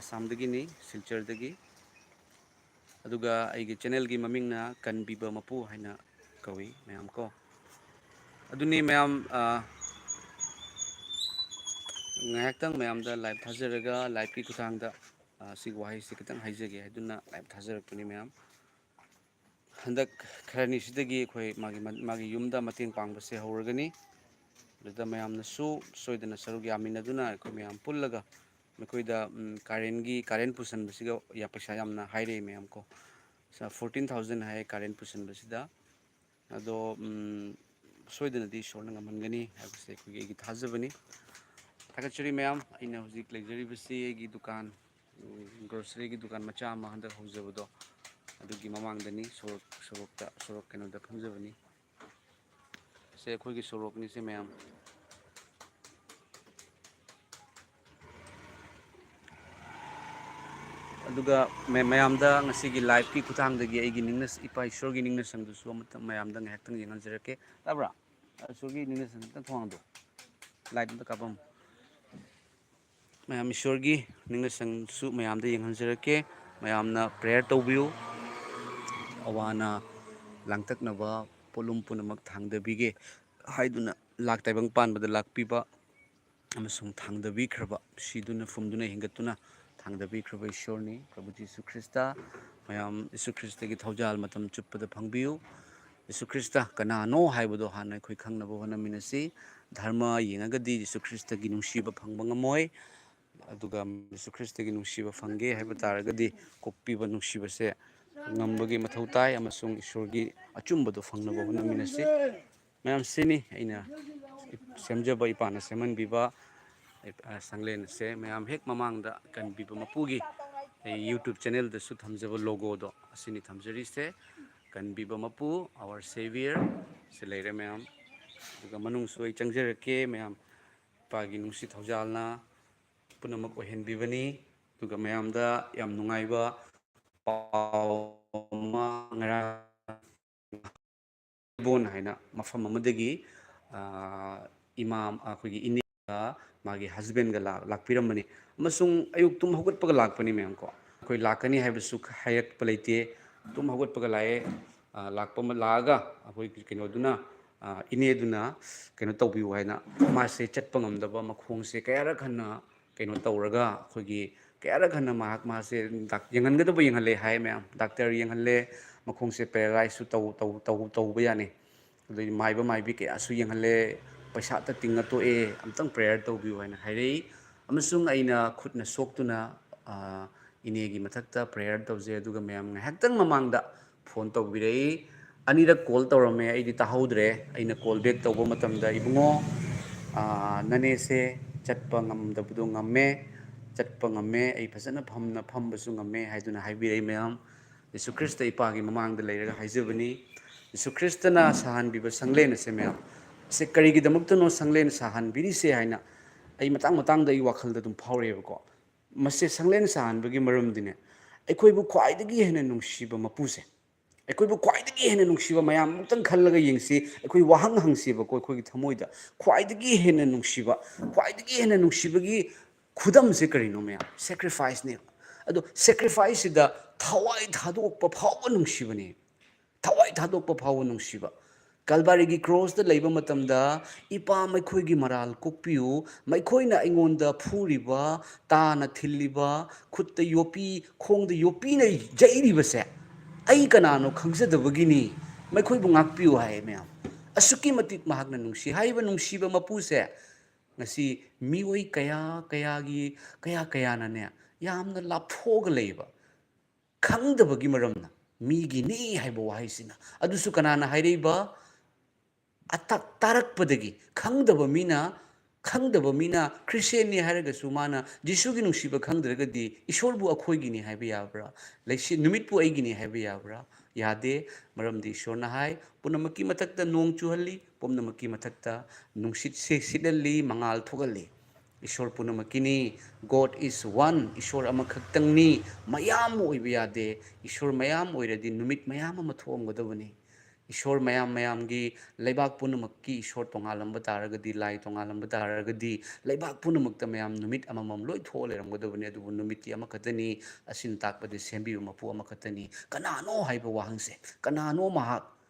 ꯑꯁꯥꯝꯗꯒꯤꯅꯤ, ꯁꯤꯜꯆꯔꯗꯒꯤ꯫ ꯑꯗꯨꯒ ꯑꯩꯒꯤ ꯆꯦꯅꯦꯜꯒꯤ ꯃꯃꯤꯡꯅ ꯀꯟꯕꯤꯕ ꯃꯄꯨ ꯍꯥꯏꯅ ꯀꯧꯏ ꯃꯌꯥꯝ ꯀꯣ꯫ ꯑꯗꯨꯅꯤ ꯃꯌꯥꯝ, ꯑ, ꯉꯥꯏꯍꯥꯛꯇꯪ ꯃꯌꯥꯝꯗ ꯂꯥꯏꯚ ꯊꯥꯖꯔꯒ, ꯂꯥꯏꯚꯀꯤ ꯈꯨꯠꯊꯥꯡꯗ, ꯑ, ꯁꯤꯒꯤ ꯋꯥꯍꯩꯁꯤ ꯈꯤꯇꯪ ꯍꯥꯏꯖꯒꯦ ꯍꯥꯏꯗꯨꯅ ꯂꯥꯏꯚ ꯊꯥꯖꯔꯛꯄꯅꯤ ꯃꯌꯥꯝ꯫ ꯍꯟꯗꯛ ꯈꯔꯅꯤꯁꯤꯗꯒꯤ ꯑꯩꯈꯣꯏ ꯃꯥꯒꯤ, ꯃꯥꯒꯤ ꯌꯨꯝꯗ ꯃꯇꯦꯡ ꯄꯥꯡꯕꯁꯦ ꯍꯧꯔꯒꯅꯤ꯫ ꯑꯗꯨꯗ ꯃꯌꯥꯝꯅꯁꯨ ꯁꯣꯏꯗꯅ ꯁꯔꯨꯛ ꯌꯥꯃꯤꯟꯅꯗꯨꯅ ꯑꯩꯈꯣꯏ ꯃꯌꯥꯝ ꯄꯨꯜꯂꯒ ꯃꯈꯣꯏꯗ, ꯎꯝ, ꯀꯥꯔꯦꯟꯒꯤ, ꯀꯥꯔꯦꯟ ꯄꯨꯁꯟꯕꯁꯤꯒ ꯌꯥ-, ꯄꯩꯁꯥ ꯌꯥꯝꯅ ꯍꯥꯏꯔꯛꯑꯦ ꯃꯌꯥꯝ ꯀꯣ꯫ ꯁ-, fourteen thousand ꯍꯥꯏ ꯀꯥꯔꯦꯟ ꯄꯨꯁꯟꯕꯁꯤꯗ꯫ ꯑꯗꯣ, ꯎꯝ, ꯁꯣꯏꯗꯅꯗꯤ ꯏꯁꯣꯔꯅ ꯉꯝꯍꯟꯒꯅꯤ ꯍꯥꯏꯕꯁꯦ ꯑꯩꯈꯣꯏꯒꯤ, ꯑꯩꯒꯤ ꯊꯥꯖꯕꯅꯤ꯫ ꯊꯥꯒꯠꯆꯔꯤ ꯃꯌꯥꯝ꯫ ꯑꯩꯅ ꯍꯧꯖꯤꯛ ꯂꯩꯖꯔꯤꯕꯁꯤ ꯑꯩꯒꯤ ꯗꯨꯀꯥꯟ, ꯎꯝ, ꯒ꯭ꯔꯣꯁꯔꯤꯒꯤ ꯗꯨꯀꯥꯟ ꯃꯆꯥ ꯑꯃ ꯍꯟꯗꯛ ꯍꯧꯖꯕꯗꯣ, ꯑꯗꯨꯒꯤ ꯃꯃꯥꯡꯗꯅꯤ, ꯁꯣꯔꯣꯛ, ꯁꯣꯔꯣꯛꯇ, ꯁꯣꯔꯣꯛ ꯀꯩꯅꯣꯗ ꯐꯝꯖꯕꯅꯤ꯫ ꯁꯦ ꯑꯩꯈꯣꯏꯒꯤ ꯁꯣꯔꯣꯛꯅꯤꯁꯦ ꯃꯌꯥꯝ꯫ ꯑꯗꯨꯒ ꯃ-, ꯃꯌꯥꯝꯗ ꯉꯁꯤꯒꯤ ꯂꯥꯏꯚꯀꯤ ꯈꯨꯠꯊꯥꯡꯗꯒꯤ ꯑꯩꯒꯤ ꯅꯤꯡꯅ-, ꯏꯄꯥ ꯏꯁꯣꯔꯒꯤ ꯅꯤꯡꯅꯁꯪꯗꯨꯁꯨ ꯑꯃꯇ ꯃꯌꯥꯝꯗ ꯉꯥꯏꯍꯥꯛꯇꯪ ꯌꯦꯡꯍꯟꯖꯔꯛꯀꯦ꯫ ꯇꯥꯕ꯭ꯔꯥ? ꯏꯁꯣꯔꯒꯤ ꯅꯤꯡꯅꯁꯪ ꯈꯤꯇꯪ ꯊꯣꯡ ꯍꯥꯡꯗꯣꯛ꯫ ꯂꯥꯏꯠ ꯑꯝꯇ ꯀꯥꯞꯄꯝꯃꯨ꯫ ꯃꯌꯥꯝ ꯏꯁꯣꯔꯒꯤ ꯅꯤꯡꯅꯁꯪꯁꯨ ꯃꯌꯥꯝꯗ ꯌꯦꯡꯍꯟꯖꯔꯛꯀꯦ꯫ ꯃꯌꯥꯝꯅ ꯄ꯭ꯔꯦꯌꯔ ꯇꯧꯕꯤꯌꯨ꯫ ꯑꯋꯥ ꯑꯅꯥ ꯂꯥꯡꯇꯛꯅꯕ ꯄꯣꯠꯂꯨꯝ ꯄꯨꯝꯅꯃꯛ ꯊꯥꯡꯗꯕꯤꯒꯦ ꯍꯥꯏꯗꯨꯅ ꯂꯥꯛ ꯇꯥꯏꯕꯪ ꯄꯥꯟꯕꯗ ꯂꯥꯛꯄꯤꯕ ꯑꯃꯁꯨꯡ ꯊꯥꯡꯗꯕꯤꯈ꯭ꯔꯕ, ꯁꯤꯗꯨꯅ ꯐꯨꯝꯗꯨꯅ ꯍꯤꯡꯒꯠꯇꯨꯅ ꯊꯥꯡꯗꯕꯤꯈ꯭ꯔꯕ ꯏꯁꯣꯔꯅꯤ, ꯄ꯭ꯔꯚꯨ ꯖꯤꯁꯨ ꯈ꯭ꯔꯤꯁꯇ꯫ ꯃꯌꯥꯝ ꯖꯤꯁꯨ ꯈ꯭ꯔꯤꯁꯇꯒꯤ ꯊꯧꯖꯥꯜ ꯃꯇꯝ ꯆꯨꯞꯄꯗ ꯐꯪꯕꯤꯌꯨ꯫ ꯖꯤꯁꯨ ꯈ꯭ꯔꯤꯁꯇ ꯀꯅꯥꯅꯣ ꯍꯥꯏꯕꯗꯣ ꯍꯥꯟꯅ ꯑꯩꯈꯣꯏ ꯈꯪꯅꯕ ꯍꯣꯠꯅꯃꯤꯟꯅꯁꯤ꯫ ꯙꯔꯃ ꯌꯦꯡꯉꯒꯗꯤ ꯖꯤꯁꯨ ꯈ꯭ꯔꯤꯁꯇꯒꯤ ꯅꯨꯡꯁꯤꯕ ꯐꯪꯕ ꯉꯝꯃꯣꯏ꯫ ꯑꯗꯨꯒ ꯖꯤꯁꯨ ꯈ꯭ꯔꯤꯁꯇꯒꯤ ꯅꯨꯡꯁꯤꯕ ꯐꯪꯒꯦ ꯍꯥꯏꯕ ꯇꯥꯔꯒꯗꯤ ꯀꯣꯛꯄꯤꯕ ꯅꯨꯡꯁꯤꯕꯁꯦ ꯉꯝꯕꯒꯤ ꯃꯊꯧ ꯇꯥꯏ ꯑꯃꯁꯨꯡ ꯏꯁꯣꯔꯒꯤ ꯑꯆꯨꯝꯕꯗꯣ ꯐꯪꯅꯕ ꯍꯣꯠꯅꯃꯤꯟꯅꯁꯤ꯫ ꯃꯌꯥꯝ, ꯁꯤꯅꯤ ꯑꯩꯅ ꯁꯦꯝꯖꯕ, ꯏꯄꯥꯅ ꯁꯦꯝꯍꯟꯕꯤꯕ, ꯑ, ꯁꯪꯂꯦꯟ ꯑꯁꯦ꯫ ꯃꯌꯥꯝ, ꯍꯦꯛ ꯃꯃꯥꯡꯗ ꯀꯟꯕꯤꯕ ꯃꯄꯨꯒꯤ ꯑꯩ YouTube channelꯗꯁꯨ ꯊꯝꯖꯕ logoꯗꯣ ꯑꯁꯤꯅꯤ ꯊꯝꯖꯔꯤꯁꯦ꯫ ꯀꯟꯕꯤꯕ ꯃꯄꯨ, our Saviour, ꯁꯤ ꯂꯩꯔꯦ ꯃꯌꯥꯝ꯫ ꯑꯗꯨꯒ ꯃꯅꯨꯡꯁꯨ ꯑꯩ ꯆꯪꯖꯔꯛꯀꯦ ꯃꯌꯥꯝ꯫ ꯏꯄꯥꯒꯤ ꯅꯨꯡꯁꯤ ꯊꯧꯖꯥꯜꯅ ꯄꯨꯝꯅꯃꯛ ꯑꯣꯏꯍꯟꯕꯤꯕꯅꯤ꯫ ꯑꯗꯨꯒ ꯃꯌꯥꯝꯗ ꯌꯥꯝ ꯅꯨꯡꯉꯥꯏꯕ ꯄꯥꯎ ꯑꯃ, ꯉꯔꯥꯡ ꯕꯣꯟ ꯍꯥꯏꯅ ꯃꯐꯝ ꯑꯃꯗꯒꯤ, ꯑ, ꯏꯃꯥ, ꯑꯩꯈꯣꯏꯒꯤ ꯏꯅꯦꯒ ꯃꯥꯒꯤ husbandꯒ ꯂꯥꯛ-, ꯂꯥꯛꯄꯤꯔꯝꯕꯅꯤ꯫ ꯑꯃꯁꯨꯡ ꯑꯌꯨꯛ ꯇꯨꯝ ꯍꯧꯒꯠꯄꯒ ꯂꯥꯛꯄꯅꯤ ꯃꯌꯥꯝ ꯀꯣ꯫ ꯑꯩꯈꯣꯏ ꯂꯥꯛꯀꯅꯤ ꯍꯥꯏꯕꯁꯨ ꯍꯥꯏꯔꯛꯄ ꯂꯩꯇꯦ꯫ ꯇꯨꯝ ꯍꯧꯒꯠꯄꯒ ꯂꯥꯛꯑꯦ꯫ ꯑ, ꯂꯥꯛꯄ ꯑꯃ ꯂꯥꯛꯑꯒ ꯑꯩꯈꯣꯏꯒꯤ ꯀꯩꯅꯣꯗꯨꯅ, ꯑ, ꯏꯅꯦꯗꯨꯅ ꯀꯩꯅꯣ ꯇꯧꯕꯤꯌꯨ ꯍꯥꯏꯅ, ꯃꯥꯁꯦ ꯆꯠꯄ ꯉꯝꯗꯕ, ꯃꯈꯣꯡꯁꯦ ꯀꯌꯥꯔꯛ ꯍꯟꯅ ꯀꯩꯅꯣ ꯇꯧꯔꯒ, ꯑꯩꯈꯣꯏꯒꯤ ꯀꯌꯥꯔꯛ ꯍꯟꯅ ꯃꯍꯥꯛ, ꯃꯥꯁꯦ ꯗꯥꯛ-, ꯌꯦꯡꯍꯟꯒꯗꯕ ꯌꯦꯡꯍꯜꯂꯦ ꯍꯥꯏ ꯃꯌꯥꯝ꯫ Doctor ꯌꯦꯡꯍꯜꯂꯦ, ꯃꯈꯣꯡꯁꯦ paralyseꯁꯨ ꯇꯧ-, ꯇꯧ-, ꯇꯧ-, ꯇꯧꯕ ꯌꯥꯅꯤ꯫ ꯑꯗꯨꯗꯒꯤ ꯃꯥꯏꯕ ꯃꯥꯏꯕꯤ ꯀꯌꯥꯁꯨ ꯌꯦꯡꯍꯜꯂꯦ, ꯄꯩꯁꯥ ꯑꯇ ꯇꯤꯡꯉ ꯇꯣꯛꯑꯦ, ꯑꯝꯇꯪ prayer ꯇꯧꯕꯤꯌꯨ ꯍꯥꯏꯅ ꯍꯥꯏꯔꯛꯏ꯫ ꯑꯃꯁꯨꯡ ꯑꯩꯅ ꯈꯨꯠꯅ ꯁꯣꯛꯇꯨꯅ, ꯑ, ꯏꯅꯦꯒꯤ ꯃꯊꯛꯇ prayer ꯇꯧꯖꯩ꯫ ꯑꯗꯨꯒ ꯃꯌꯥꯝ, ꯉꯥꯏꯍꯥꯛꯇꯪ ꯃꯃꯥꯡꯗ phone ꯇꯧꯕꯤꯔꯛꯏ꯫ ꯑꯅꯤꯔꯛ call ꯇꯧꯔꯝꯃꯦ, ꯑꯩꯗꯤ ꯇꯥꯍꯧꯗ꯭ꯔꯦ꯫ ꯑꯩꯅ call back ꯇꯧꯕ ꯃꯇꯝꯗ, "ꯏꯕꯨꯡꯉꯣ, ꯑ, ꯅꯅꯦꯁꯦ ꯆꯠꯄ ꯉꯝꯗꯕꯗꯣ ꯉꯝꯃꯦ, ꯆꯠꯄ ꯉꯝꯃꯦ, ꯑꯩ ꯐꯖꯅ ꯐꯝꯅ ꯐꯝꯕꯁꯨ ꯉꯝꯃꯦ" ꯍꯥꯏꯗꯨꯅ ꯍꯥꯏꯕꯤꯔꯛꯏ ꯃꯌꯥꯝ꯫ ꯌꯦꯁꯨ ꯈ꯭ꯔꯤꯁꯇ ꯏꯄꯥꯒꯤ ꯃꯃꯥꯡꯗ ꯂꯩꯔꯒ ꯍꯥꯏꯖꯕꯅꯤ꯫ ꯌꯦꯁꯨ ꯈ꯭ꯔꯤꯁꯇꯅ ꯁꯥꯍꯟꯕꯤꯕ ꯁꯪꯂꯦꯟ ꯑꯁꯦ ꯃꯌꯥꯝ, ꯑꯁꯦ ꯀꯔꯤꯒꯤꯗꯃꯛꯇꯅꯣ ꯁꯪꯂꯦꯟ ꯁꯥꯍꯟꯕꯤꯔꯤꯁꯦ ꯍꯥꯏꯅ ꯑꯩ ꯃꯇꯥꯡ ꯃꯇꯥꯡꯗ ꯑꯩ ꯋꯥꯈꯜꯗ ꯑꯗꯨꯝ ꯐꯥꯎꯔꯛꯑꯦꯕꯀꯣ꯫ ꯃꯁꯦ ꯁꯪꯂꯦꯟ ꯁꯥꯍꯟꯕꯒꯤ ꯃꯔꯝꯗꯤꯅꯦ, ꯑꯩꯈꯣꯏꯕꯨ ꯈ꯭ꯋꯥꯏꯗꯒꯤ ꯍꯦꯟꯅ ꯅꯨꯡꯁꯤꯕ ꯃꯄꯨꯁꯦ, ꯑꯩꯈꯣꯏꯕꯨ ꯈ꯭ꯋꯥꯏꯗꯒꯤ ꯍꯦꯟꯅ ꯅꯨꯡꯁꯤꯕ, ꯃꯌꯥꯝ ꯑꯃꯨꯛꯇꯪ ꯈꯜꯂꯒ ꯌꯦꯡꯁꯤ꯫ ꯑꯩꯈꯣꯏ ꯋꯥꯍꯪ ꯍꯪꯁꯤꯕꯀꯣ, ꯑꯩꯈꯣꯏꯒꯤ ꯊꯃꯣꯏꯗ ꯈ꯭ꯋꯥꯏꯗꯒꯤ ꯍꯦꯟꯅ ꯅꯨꯡꯁꯤꯕ, ꯈ꯭ꯋꯥꯏꯗꯒꯤ ꯍꯦꯟꯅ ꯅꯨꯡꯁꯤꯕꯒꯤ ꯈꯨꯗꯝꯁꯦ ꯀꯔꯤꯅꯣ ꯃꯌꯥꯝ? Sacrificeꯅꯦꯕ꯫ ꯑꯗꯣ sacrificeꯁꯤꯗ ꯊꯋꯥꯏ ꯊꯥꯗꯣꯛꯄ ꯐꯥꯎꯕ ꯅꯨꯡꯁꯤꯕꯅꯦ꯫ ꯊꯋꯥꯏ ꯊꯥꯗꯣꯛꯄ ꯐꯥꯎꯕ ꯅꯨꯡꯁꯤꯕ꯫ ꯀꯜꯚꯥꯔꯤꯒꯤ crossꯇ ꯂꯩꯕ ꯃꯇꯝꯗ, "ꯏꯄꯥ, ꯃꯈꯣꯏꯒꯤ ꯃꯔꯥꯜ ꯀꯣꯛꯄꯤꯌꯨ, ꯃꯈꯣꯏꯅ ꯑꯩꯉꯣꯟꯗ ꯐꯨꯔꯤꯕ, ꯇꯥꯅ ꯊꯤꯜꯂꯤꯕ, ꯈꯨꯠꯇ ꯌꯣꯠꯄꯤ, ꯈꯣꯡꯗ ꯌꯣꯠꯄꯤꯅ ꯌꯩꯔꯤꯕꯁꯦ ꯑꯩ ꯀꯅꯥꯅꯣ ꯈꯪꯖꯗꯕꯒꯤꯅꯤ, ꯃꯈꯣꯏꯕꯨ ꯉꯥꯛꯄꯤꯌꯨ" ꯍꯥꯏ ꯃꯌꯥꯝ꯫ ꯑꯁꯨꯛꯀꯤ ꯃꯇꯤꯛ ꯃꯍꯥꯛꯅ ꯅꯨꯡꯁꯤ꯫ ꯍꯥꯏꯔꯤꯕ ꯅꯨꯡꯁꯤꯕ ꯃꯄꯨꯁꯦ ꯉꯁꯤ ꯃꯤꯑꯣꯏ ꯀꯌꯥ ꯀꯌꯥꯒꯤ, ꯀꯌꯥ ꯀꯌꯥꯅꯅꯦ ꯌꯥꯝꯅ ꯂꯥꯞꯊꯣꯛꯑꯒ ꯂꯩꯕ꯫ ꯈꯪꯗꯕꯒꯤ ꯃꯔꯝꯅ, ꯃꯤꯒꯤꯅꯤ ꯍꯥꯏꯕ ꯋꯥꯍꯩꯁꯤꯅ꯫ ꯑꯗꯨꯁꯨ ꯀꯅꯥꯅ ꯍꯥꯏꯔꯛꯏꯕ? ꯑꯇꯛ ꯇꯥꯔꯛꯄꯗꯒꯤ ꯈꯪꯗꯕ ꯃꯤꯅ, ꯈꯪꯗꯕ ꯃꯤꯅ ꯈ꯭ꯔꯤꯁꯇꯤꯌꯥꯟꯅꯤ ꯍꯥꯏꯔꯒꯁꯨ ꯃꯥꯅ ꯖꯤꯁꯨꯒꯤ ꯅꯨꯡꯁꯤꯕ ꯈꯪꯗ꯭ꯔꯒꯗꯤ ꯏꯁꯣꯔꯕꯨ ꯑꯩꯈꯣꯏꯒꯤꯅꯤ ꯍꯥꯏꯕ ꯌꯥꯕ꯭ꯔꯥ? ꯂꯩꯁꯤ-, ꯅꯨꯃꯤꯠꯄꯨ ꯑꯩꯒꯤꯅꯤ ꯍꯥꯏꯕ ꯌꯥꯕ꯭ꯔꯥ? ꯌꯥꯗꯦ꯫ ꯃꯔꯝꯗꯤ ꯏꯁꯣꯔꯅ ꯍꯥꯏ, "ꯄꯨꯝꯅꯃꯛꯀꯤ ꯃꯊꯛꯇ ꯅꯣꯡ ꯆꯨꯍꯜꯂꯤ, ꯄꯨꯝꯅꯃꯛꯀꯤ ꯃꯊꯛꯇ ꯅꯨꯡꯁꯤꯠ ꯁꯤ-, ꯁꯤꯠꯍꯜꯂꯤ, ꯃꯉꯥꯜ ꯊꯣꯛꯍꯜꯂꯤ"꯫ ꯏꯁꯣꯔ ꯄꯨꯝꯅꯃꯛꯀꯤꯅꯤ꯫ God is one, ꯏꯁꯣꯔ ꯑꯃꯈꯛꯇꯪꯅꯤ꯫ ꯃꯌꯥꯝ ꯑꯣꯏꯕ ꯌꯥꯗꯦ꯫ ꯏꯁꯣꯔ ꯃꯌꯥꯝ ꯑꯣꯏꯔꯗꯤ ꯅꯨꯃꯤꯠ ꯃꯌꯥꯝ ꯑꯃ ꯊꯣꯛꯑꯝꯒꯗꯕꯅꯤ꯫ ꯏꯁꯣꯔ ꯃꯌꯥꯝ ꯃꯌꯥꯝꯒꯤ, ꯂꯩꯕꯥꯛ ꯄꯨꯝꯅꯃꯛꯀꯤ ꯏꯁꯣꯔ ꯇꯣꯉꯥꯜꯂꯝꯕ ꯇꯥꯔꯒꯗꯤ, ꯂꯥꯏ ꯇꯣꯉꯥꯜꯂꯝꯕ ꯇꯥꯔꯒꯗꯤ, ꯂꯩꯕꯥꯛ ꯄꯨꯝꯅꯃꯛꯇ ꯃꯌꯥꯝ ꯅꯨꯃꯤꯠ ꯑꯃꯃꯝ ꯂꯣꯏ ꯊꯣꯛꯑ ꯂꯩꯔꯝꯒꯗꯕꯅꯤ꯫ ꯑꯗꯨꯕꯨ ꯅꯨꯃꯤꯠꯇꯤ ꯑꯃꯈꯛꯇꯅꯤ꯫ ꯑꯁꯤꯅ ꯇꯥꯛꯄꯗꯤ ꯁꯦꯝꯕꯤꯕ ꯃꯄꯨ ꯑꯃꯈꯛꯇꯅꯤ꯫ ꯀꯅꯥꯅꯣ ꯍꯥꯏꯕ ꯋꯥꯍꯪꯁꯦ, ꯀꯅꯥꯅꯣ ꯃꯍꯥꯛ,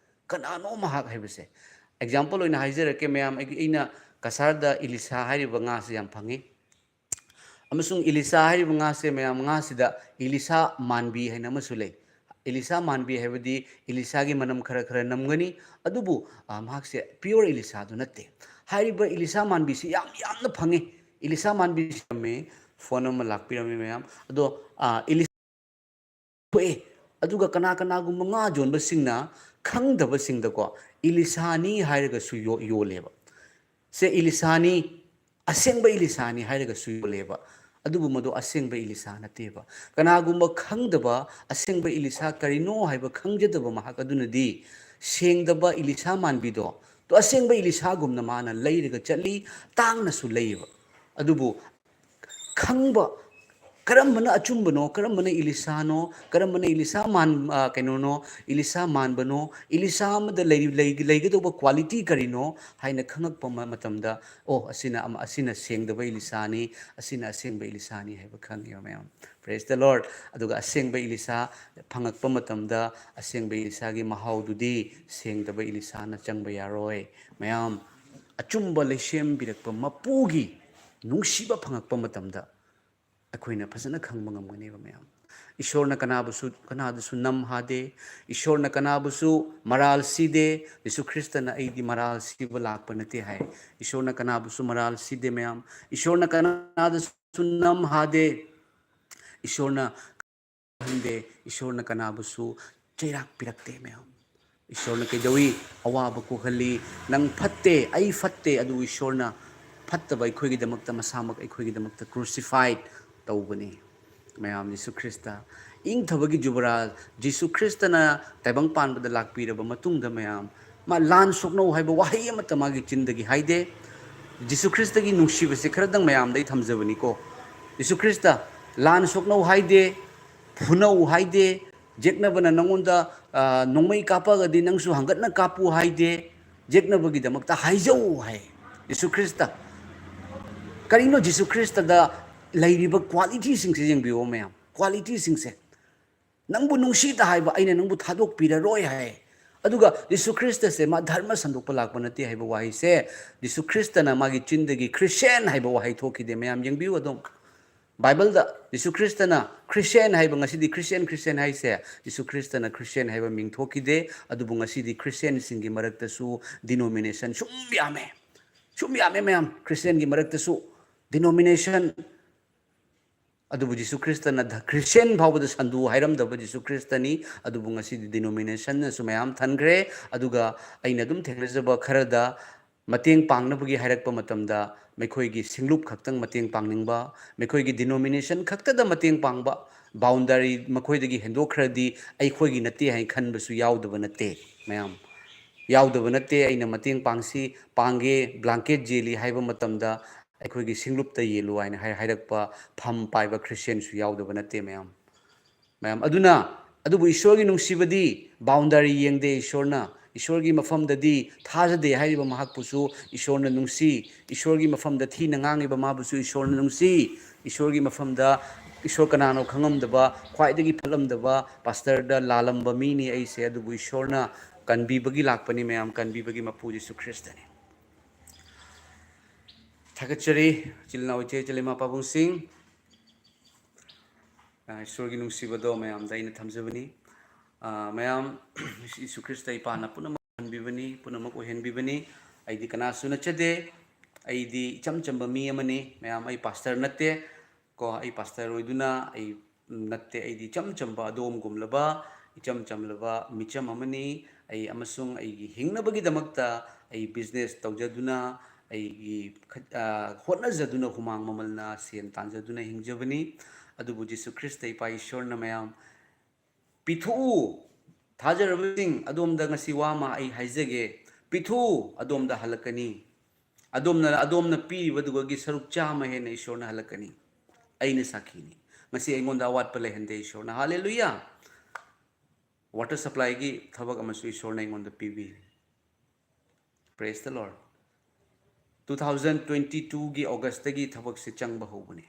ꯀꯅꯥꯅꯣ ꯃꯍꯥꯛ ꯍꯥꯏꯕꯁꯦ꯫ ꯑꯦꯛꯖꯥꯝꯄꯜ ꯑꯣꯏꯅ ꯍꯥꯏꯖꯔꯛꯀꯦ ꯃꯌꯥꯝ, ꯑꯩꯒꯤ, ꯑꯩꯅ ꯀꯁꯥꯔꯗ ꯏꯂꯤꯁꯥ ꯍꯥꯏꯔꯤꯕ ꯉꯥꯁꯦ ꯌꯥꯝ ꯐꯪꯉꯤ꯫ ꯑꯃꯁꯨꯡ ꯏꯂꯤꯁꯥ ꯍꯥꯏꯔꯤꯕ ꯉꯥꯁꯦ ꯃꯌꯥꯝ, ꯉꯥꯁꯤꯗ ꯏꯂꯤꯁꯥ ꯃꯥꯟꯕꯤ ꯍꯥꯏꯅ ꯑꯃꯁꯨ ꯂꯩ꯫ ꯏꯂꯤꯁꯥ ꯃꯥꯟꯕꯤ ꯍꯥꯏꯕꯗꯤ ꯏꯂꯤꯁꯥꯒꯤ ꯃꯅꯝ ꯈꯔ ꯈꯔ ꯅꯝꯒꯅꯤ, ꯑꯗꯨꯕꯨ, ꯑ, ꯃꯍꯥꯛꯁꯦ ꯄꯤꯌꯣꯔ ꯏꯂꯤꯁꯥꯗꯨ ꯅꯠꯇꯦ꯫ ꯍꯥꯏꯔꯤꯕ ꯏꯂꯤꯁꯥ ꯃꯥꯟꯕꯤꯁꯤ ꯌꯥꯝ ꯌꯥꯝꯅ ꯐꯪꯉꯤ꯫ ꯏꯂꯤꯁꯥ ꯃꯥꯟꯕꯤꯁꯤ ꯌꯥꯝꯃꯦ꯫ ꯐꯣꯟ ꯑꯃ ꯂꯥꯛꯄꯤꯔꯝꯃꯤ ꯃꯌꯥꯝ꯫ ꯑꯗꯣ, ꯑ, ꯏꯂꯤꯁꯥ ꯊꯣꯛꯑꯦ꯫ ꯑꯗꯨꯒ ꯀꯅꯥ ꯀꯅꯥꯒꯨꯝꯕ ꯉꯥ ꯌꯣꯟꯕꯁꯤꯡꯅ ꯈꯪꯗꯕꯁꯤꯡꯗꯀꯣ, ꯏꯂꯤꯁꯥꯅꯤ ꯍꯥꯏꯔꯒꯁꯨ ꯌꯣ-, ꯌꯣꯜꯂꯦꯕ꯫ ꯁꯦ ꯏꯂꯤꯁꯥꯅꯤ, ꯑꯁꯦꯡꯕ ꯏꯂꯤꯁꯥꯅꯤ ꯍꯥꯏꯔꯒꯁꯨ ꯌꯣꯜꯂꯦꯕ꯫ ꯑꯗꯨꯕꯨ ꯃꯗꯨ ꯑꯁꯦꯡꯕ ꯏꯂꯤꯁꯥ ꯅꯠꯇꯦꯕ꯫ ꯀꯅꯥꯒꯨꯝꯕ ꯈꯪꯗꯕ ꯑꯁꯦꯡꯕ ꯏꯂꯤꯁꯥ ꯀꯔꯤꯅꯣ ꯍꯥꯏꯕ ꯈꯪꯖꯗꯕ ꯃꯍꯥꯛ ꯑꯗꯨꯅꯗꯤ ꯁꯦꯡꯗꯕ ꯏꯂꯤꯁꯥ ꯃꯥꯟꯕꯤꯗꯣ, ꯇꯣ ꯑꯁꯦꯡꯕ ꯏꯂꯤꯁꯥꯒꯨꯝꯅ ꯃꯥꯅ ꯂꯩꯔꯒ ꯆꯠꯂꯤ, ꯇꯥꯡꯅꯁꯨ ꯂꯩꯌꯦꯕ꯫ ꯑꯗꯨꯕꯨ ꯈꯪꯕ, ꯀꯔꯝꯕꯅ ꯑꯆꯨꯝꯕꯅꯣ, ꯀꯔꯝꯕꯅ ꯏꯂꯤꯁꯥꯅꯣ, ꯀꯔꯝꯕꯅ ꯏꯂꯤꯁꯥ ꯃꯥꯟ-, ꯑ, ꯀꯩꯅꯣꯅꯣ, ꯏꯂꯤꯁꯥ ꯃꯥꯟꯕꯅꯣ, ꯏꯂꯤꯁꯥ ꯑꯃꯗ ꯂꯩ-, ꯂꯩ-, ꯂꯩꯒꯗꯧꯕ quality ꯀꯔꯤꯅꯣ ꯍꯥꯏꯅ ꯈꯪꯉꯛꯄ ꯃ-, ꯃꯇꯝꯗ, "ꯑꯣ, ꯑꯁꯤꯅ ꯑꯃ, ꯑꯁꯤꯅ ꯁꯦꯡꯗꯕ ꯏꯂꯤꯁꯥꯅꯤ, ꯑꯁꯤꯅ ꯑꯁꯦꯡꯕ ꯏꯂꯤꯁꯥꯅꯤ" ꯍꯥꯏꯕ ꯈꯪꯉꯦꯕ ꯃꯌꯥꯝ꯫ Praise the Lord꯫ ꯑꯗꯨꯒ ꯑꯁꯦꯡꯕ ꯏꯂꯤꯁꯥ ꯐꯪꯉꯛꯄ ꯃꯇꯝꯗ, ꯑꯁꯦꯡꯕ ꯏꯂꯤꯁꯥꯒꯤ ꯃꯍꯥꯎꯗꯨꯗꯤ ꯁꯦꯡꯗꯕ ꯏꯂꯤꯁꯥꯅ ꯆꯪꯕ ꯌꯥꯔꯣꯏ꯫ ꯃꯌꯥꯝ, ꯑꯆꯨꯝꯕ ꯂꯩꯁꯦꯝꯕꯤꯔꯛꯄ ꯃꯄꯨꯒꯤ ꯅꯨꯡꯁꯤꯕ ꯐꯪꯉꯛꯄ ꯃꯇꯝꯗ, ꯑꯩꯈꯣꯏꯅ ꯐꯖꯅ ꯈꯪꯕ ꯉꯝꯒꯅꯦꯕ ꯃꯌꯥꯝ꯫ ꯏꯁꯣꯔꯅ ꯀꯅꯥꯕꯨꯁꯨ, ꯀꯅꯥꯗꯁꯨ ꯅꯝ ꯍꯥꯗꯦ꯫ ꯏꯁꯣꯔꯅ ꯀꯅꯥꯕꯨꯁꯨ ꯃꯔꯥꯜ ꯁꯤꯗꯦ꯫ ꯖꯤꯁꯨ ꯈ꯭ꯔꯤꯁꯇꯅ "ꯑꯩꯗꯤ ꯃꯔꯥꯜ ꯁꯤꯕ ꯂꯥꯛꯄ ꯅꯠꯇꯦ" ꯍꯥꯏ꯫ ꯏꯁꯣꯔꯅ ꯀꯅꯥꯕꯨꯁꯨ ꯃꯔꯥꯜ ꯁꯤꯗꯦ ꯃꯌꯥꯝ꯫ ꯏꯁꯣꯔꯅ ꯀꯅꯥꯗꯁꯨ ꯅꯝ ꯍꯥꯗꯦ꯫ ꯏꯁꯣꯔꯅ ꯈꯪꯗꯦ, ꯏꯁꯣꯔꯅ ꯀꯅꯥꯕꯨꯁꯨ ꯆꯩꯔꯥꯛ ꯄꯤꯔꯛꯇꯦ ꯃꯌꯥꯝ꯫ ꯏꯁꯣꯔꯅ ꯀꯩꯗꯧꯏ? ꯑꯋꯥꯕ ꯀꯣꯛꯍꯜꯂꯤ꯫ ꯅꯪ ꯐꯠꯇꯦ, ꯑꯩ ꯐꯠꯇꯦ, ꯑꯗꯨꯕꯨ ꯏꯁꯣꯔꯅ ꯐꯠꯇꯕ ꯑꯩꯈꯣꯏꯒꯤꯗꯃꯛꯇ, ꯃꯁꯥꯃꯛ ꯑꯩꯈꯣꯏꯒꯤꯗꯃꯛꯇ crucified ꯇꯧꯕꯅꯤ꯫ ꯃꯌꯥꯝ, ꯖꯤꯁꯨ ꯈ꯭ꯔꯤꯁꯇ, ꯏꯪꯊꯕꯒꯤ ꯖꯨꯕꯔꯥꯖ ꯖꯤꯁꯨ ꯈ꯭ꯔꯤꯁꯇꯅ ꯇꯥꯏꯕꯪ ꯄꯥꯟꯕꯗ ꯂꯥꯛꯄꯤꯔꯕ ꯃꯇꯨꯡꯗ, ꯃꯌꯥꯝ, ꯃꯥ ꯂꯥꯟ ꯁꯣꯛꯅꯧ ꯍꯥꯏꯕ ꯋꯥꯍꯩ ꯑꯃꯠꯇ ꯃꯥꯒꯤ ꯆꯤꯟꯗꯒꯤ ꯍꯥꯏꯗꯦ꯫ ꯖꯤꯁꯨ ꯈ꯭ꯔꯤꯁꯇꯒꯤ ꯅꯨꯡꯁꯤꯕꯁꯦ ꯈꯔꯗꯪ ꯃꯌꯥꯝꯗ ꯑꯩ ꯊꯝꯖꯕꯅꯤꯀꯣ꯫ ꯖꯤꯁꯨ ꯈ꯭ꯔꯤꯁꯇ ꯂꯥꯟ ꯁꯣꯛꯅꯧ ꯍꯥꯏꯗꯦ, ꯐꯨꯅꯧ ꯍꯥꯏꯗꯦ, ꯌꯦꯛꯅꯕꯅ ꯅꯉꯣꯟꯗ, ꯑ, ꯅꯣꯡꯃꯩ ꯀꯥꯞꯄꯛꯑꯒꯗꯤ ꯅꯪꯁꯨ ꯍꯪꯒꯠꯅ ꯀꯥꯞꯄꯨ ꯍꯥꯏꯗꯦ, ꯌꯦꯛꯅꯕꯒꯤꯗꯃꯛꯇ ꯍꯥꯏꯖꯧ ꯍꯥꯏ ꯖꯤꯁꯨ ꯈ꯭ꯔꯤꯁꯇ꯫ ꯀꯔꯤꯅꯣ ꯖꯤꯁꯨ ꯈ꯭ꯔꯤꯁꯇꯗ ꯂꯩꯔꯤꯕ qualityꯁꯤꯡꯁꯦ ꯌꯦꯡꯕꯤꯌꯣ ꯃꯌꯥꯝ, qualityꯁꯤꯡꯁꯦ꯫ "ꯅꯪꯕꯨ ꯅꯨꯡꯁꯤꯗ ꯍꯥꯏꯕ, ꯑꯩꯅ ꯅꯪꯕꯨ ꯊꯥꯗꯣꯛꯄꯤꯔꯔꯣꯏ" ꯍꯥꯏ꯫ ꯑꯗꯨꯒ ꯖꯤꯁꯨ ꯈ꯭ꯔꯤꯁꯇꯁꯦ ꯃꯥ ꯙꯔꯃ ꯁꯟꯗꯣꯛꯄ ꯂꯥꯛꯄ ꯅꯠꯇꯦ ꯍꯥꯏꯕ ꯋꯥꯍꯩꯁꯦ ꯖꯤꯁꯨ ꯈ꯭ꯔꯤꯁꯇꯅ ꯃꯥꯒꯤ ꯆꯤꯟꯗꯒꯤ Christian ꯍꯥꯏꯕ ꯋꯥꯍꯩ ꯊꯣꯛꯈꯤꯗꯦ꯫ ꯃꯌꯥꯝ ꯌꯦꯡꯕꯤꯌꯨ ꯑꯗꯨꯝ꯫ ꯕꯥꯏꯕꯜꯗ ꯖꯤꯁꯨ ꯈ꯭ꯔꯤꯁꯇꯅ Christian ꯍꯥꯏꯕ, ꯉꯁꯤꯗꯤ Christian, Christian ꯍꯥꯏꯁꯦ, ꯖꯤꯁꯨ ꯈ꯭ꯔꯤꯁꯇꯅ Christian ꯍꯥꯏꯕ ꯃꯤꯡ ꯊꯣꯛꯈꯤꯗꯦ, ꯑꯗꯨꯕꯨ ꯉꯁꯤꯗꯤ Christianꯁꯤꯡꯒꯤ ꯃꯔꯛꯇꯁꯨ denomination ꯁꯨꯝ ꯌꯥꯝꯃꯦ, ꯁꯨꯝ ꯌꯥꯝꯃꯦ ꯃꯌꯥꯝ, Christianꯒꯤ ꯃꯔꯛꯇꯁꯨ denomination꯫ ꯑꯗꯨꯕꯨ ꯖꯤꯁꯨ ꯈ꯭ꯔꯤꯁꯇꯅ ꯙ-, Christian ꯐꯥꯎꯕꯗ ꯁꯟꯗꯨ ꯍꯥꯏꯔꯝꯗꯕ ꯖꯤꯁꯨ ꯈ꯭ꯔꯤꯁꯇꯅꯤ, ꯑꯗꯨꯕꯨ ꯉꯁꯤꯗꯤ denominationꯅꯁꯨ ꯃꯌꯥꯝ ꯊꯟꯈ꯭ꯔꯦ꯫ ꯑꯗꯨꯒ ꯑꯩꯅ ꯑꯗꯨꯝ ꯊꯦꯡꯅꯖꯕ ꯈꯔꯗ ꯃꯇꯦꯡ ꯄꯥꯡꯅꯕꯒꯤ ꯍꯥꯏꯔꯛꯄ ꯃꯇꯝꯗ, ꯃꯈꯣꯏꯒꯤ ꯁꯤꯡꯂꯨꯞ ꯈꯛꯇꯪ ꯃꯇꯦꯡ ꯄꯥꯡꯅꯤꯡꯕ, ꯃꯈꯣꯏꯒꯤ denomination ꯈꯛꯇꯗ ꯃꯇꯦꯡ ꯄꯥꯡꯕ, boundary ꯃꯈꯣꯏꯗꯒꯤ ꯍꯦꯟꯗꯣꯛꯈ꯭ꯔꯗꯤ ꯑꯩꯈꯣꯏꯒꯤ ꯅꯠꯇꯦ ꯍꯥꯏꯅ ꯈꯟꯕꯁꯨ ꯌꯥꯎꯗꯕ ꯅꯠꯇꯦ ꯃꯌꯥꯝ꯫ ꯌꯥꯎꯗꯕ ꯅꯠꯇꯦ꯫ ꯑꯩꯅ ꯃꯇꯦꯡ ꯄꯥꯡꯁꯤ, ꯄꯥꯡꯒꯦ, blanket ꯌꯦꯜꯂꯤ ꯍꯥꯏꯕ ꯃꯇꯝꯗ ꯑꯩꯈꯣꯏꯒꯤ ꯁꯤꯡꯂꯨꯞꯇ ꯌꯦꯜꯂꯨ ꯍꯥꯏꯅ ꯍꯥꯏ-, ꯍꯥꯏꯔꯛꯄ ꯐꯝ ꯄꯥꯏꯕ Christianꯁꯨ ꯌꯥꯎꯗꯕ ꯅꯠꯇꯦ ꯃꯌꯥꯝ꯫ ꯃꯌꯥꯝ, ꯑꯗꯨꯅ, ꯑꯗꯨꯕꯨ ꯏꯁꯣꯔꯒꯤ ꯅꯨꯡꯁꯤꯕꯗꯤ boundary ꯌꯦꯡꯗꯦ꯫ ꯏꯁꯣꯔꯅ, ꯏꯁꯣꯔꯒꯤ ꯃꯐꯝꯗꯗꯤ ꯊꯥꯖꯗꯦ ꯍꯥꯏꯔꯤꯕ ꯃꯍꯥꯛꯄꯨꯁꯨ ꯏꯁꯣꯔꯅ ꯅꯨꯡꯁꯤ꯫ ꯏꯁꯣꯔꯒꯤ ꯃꯐꯝꯗ ꯊꯤꯅ ꯉꯥꯡꯉꯤꯕ ꯃꯥꯕꯨꯁꯨ ꯏꯁꯣꯔꯅ ꯅꯨꯡꯁꯤ꯫ ꯏꯁꯣꯔꯒꯤ ꯃꯐꯝꯗ, ꯏꯁꯣꯔ ꯀꯅꯥꯅꯣ ꯈꯪꯉꯝꯗꯕ, ꯈ꯭ꯋꯥꯏꯗꯒꯤ ꯐꯠꯂꯝꯗꯕ, pastorꯗ ꯂꯥꯜꯂꯝꯕ ꯃꯤꯅꯤ ꯑꯩꯁꯦ, ꯑꯗꯨꯕꯨ ꯏꯁꯣꯔꯅ ꯀꯟꯕꯤꯕꯒꯤ ꯂꯥꯛꯄꯅꯤ ꯃꯌꯥꯝ, ꯀꯟꯕꯤꯕꯒꯤ ꯃꯄꯨ ꯖꯤꯁꯨ ꯈ꯭ꯔꯤꯁꯇꯅꯤ꯫ ꯊꯥꯒꯠꯆꯔꯤ, ꯏꯆꯤꯜ ꯏꯅꯥꯎ, ꯏꯆꯦ ꯏꯆꯜ, ꯏꯃꯥ ꯄꯥꯕꯨꯡꯁꯤꯡ꯫ ꯑ, ꯏꯁꯣꯔꯒꯤ ꯅꯨꯡꯁꯤꯕꯗꯣ ꯃꯌꯥꯝꯗ ꯑꯩꯅ ꯊꯝꯖꯕꯅꯤ꯫ ꯑ, ꯃꯌꯥꯝ, ꯌꯤꯁꯨ ꯈ꯭ꯔꯤꯁꯇ ꯏꯄꯥꯅ ꯄꯨꯝꯅꯃꯛ ꯍꯟꯕꯤꯕꯅꯤ, ꯄꯨꯝꯅꯃꯛ ꯑꯣꯏꯍꯟꯕꯤꯕꯅꯤ꯫ ꯑꯩꯗꯤ ꯀꯅꯥꯁꯨ ꯅꯠꯆꯗꯦ꯫ ꯑꯩꯗꯤ ꯏꯆꯝ ꯆꯝꯕ ꯃꯤ ꯑꯃꯅꯤ꯫ ꯃꯌꯥꯝ, ꯑꯩ pastor ꯅꯠꯇꯦ꯫ ꯀꯣ, ꯑꯩ pastor ꯑꯣꯏꯗꯨꯅ ꯑꯩ ꯅꯠꯇꯦ꯫ ꯑꯩꯗꯤ ꯏꯆꯝ ꯆꯝꯕ ꯑꯗꯣꯝꯒꯨꯝꯂꯕ, ꯏꯆꯝ ꯆꯝꯂꯕ ꯃꯤꯆꯝ ꯑꯃꯅꯤ꯫ ꯑꯩ ꯑꯃꯁꯨꯡ ꯑꯩꯒꯤ ꯍꯤꯡꯅꯕꯒꯤꯗꯃꯛꯇ ꯑꯩ business ꯇꯧꯖꯗꯨꯅ, ꯑꯩꯒꯤ ꯈꯠ-, ꯑ, ꯍꯣꯠꯅꯖꯗꯨꯅ, ꯍꯨꯃꯥꯡ ꯃꯃꯜꯅ ꯁꯦꯟ ꯇꯥꯟꯖꯗꯨꯅ ꯍꯤꯡꯖꯕꯅꯤ꯫ ꯑꯗꯨꯕꯨ ꯖꯤꯁꯨ ꯈ꯭ꯔꯤꯁꯇ ꯏꯄꯥ ꯏꯁꯣꯔꯅ ꯃꯌꯥꯝ ꯄꯤꯊꯣꯛꯎ, ꯊꯥꯖꯔꯕꯁꯤꯡ, ꯑꯗꯣꯝꯗ ꯉꯁꯤ ꯋꯥ ꯑꯃ ꯑꯩ ꯍꯥꯏꯖꯒꯦ, ꯄꯤꯊꯣꯛꯎ, ꯑꯗꯣꯝꯗ ꯍꯜꯂꯛꯀꯅꯤ꯫ ꯑꯗꯣꯝꯅ, ꯑꯗꯣꯝꯅ ꯄꯤꯔꯤꯕꯗꯨꯒꯤ ꯁꯔꯨꯛ ꯆꯥꯝꯃ ꯍꯦꯟꯅ ꯏꯁꯣꯔꯅ ꯍꯜꯂꯛꯀꯅꯤ꯫ ꯑꯩꯅ ꯁꯥꯈꯤꯅꯤ꯫ ꯉꯁꯤ ꯑꯩꯉꯣꯟꯗ ꯑꯋꯥꯠꯄ ꯂꯩꯍꯟꯗꯦ ꯏꯁꯣꯔꯅ꯫ ꯍꯥꯂꯦꯂꯨꯌꯥ! Water supplyꯒꯤ ꯊꯕꯛ ꯑꯃꯁꯨ ꯏꯁꯣꯔꯅ ꯑꯩꯉꯣꯟꯗ ꯄꯤꯕꯤꯔꯤ꯫ Praise the Lord. Two thousand twenty twoꯒꯤ Augustꯇꯒꯤ ꯊꯕꯛꯁꯦ ꯆꯪꯕ ꯍꯧꯕꯅꯤ꯫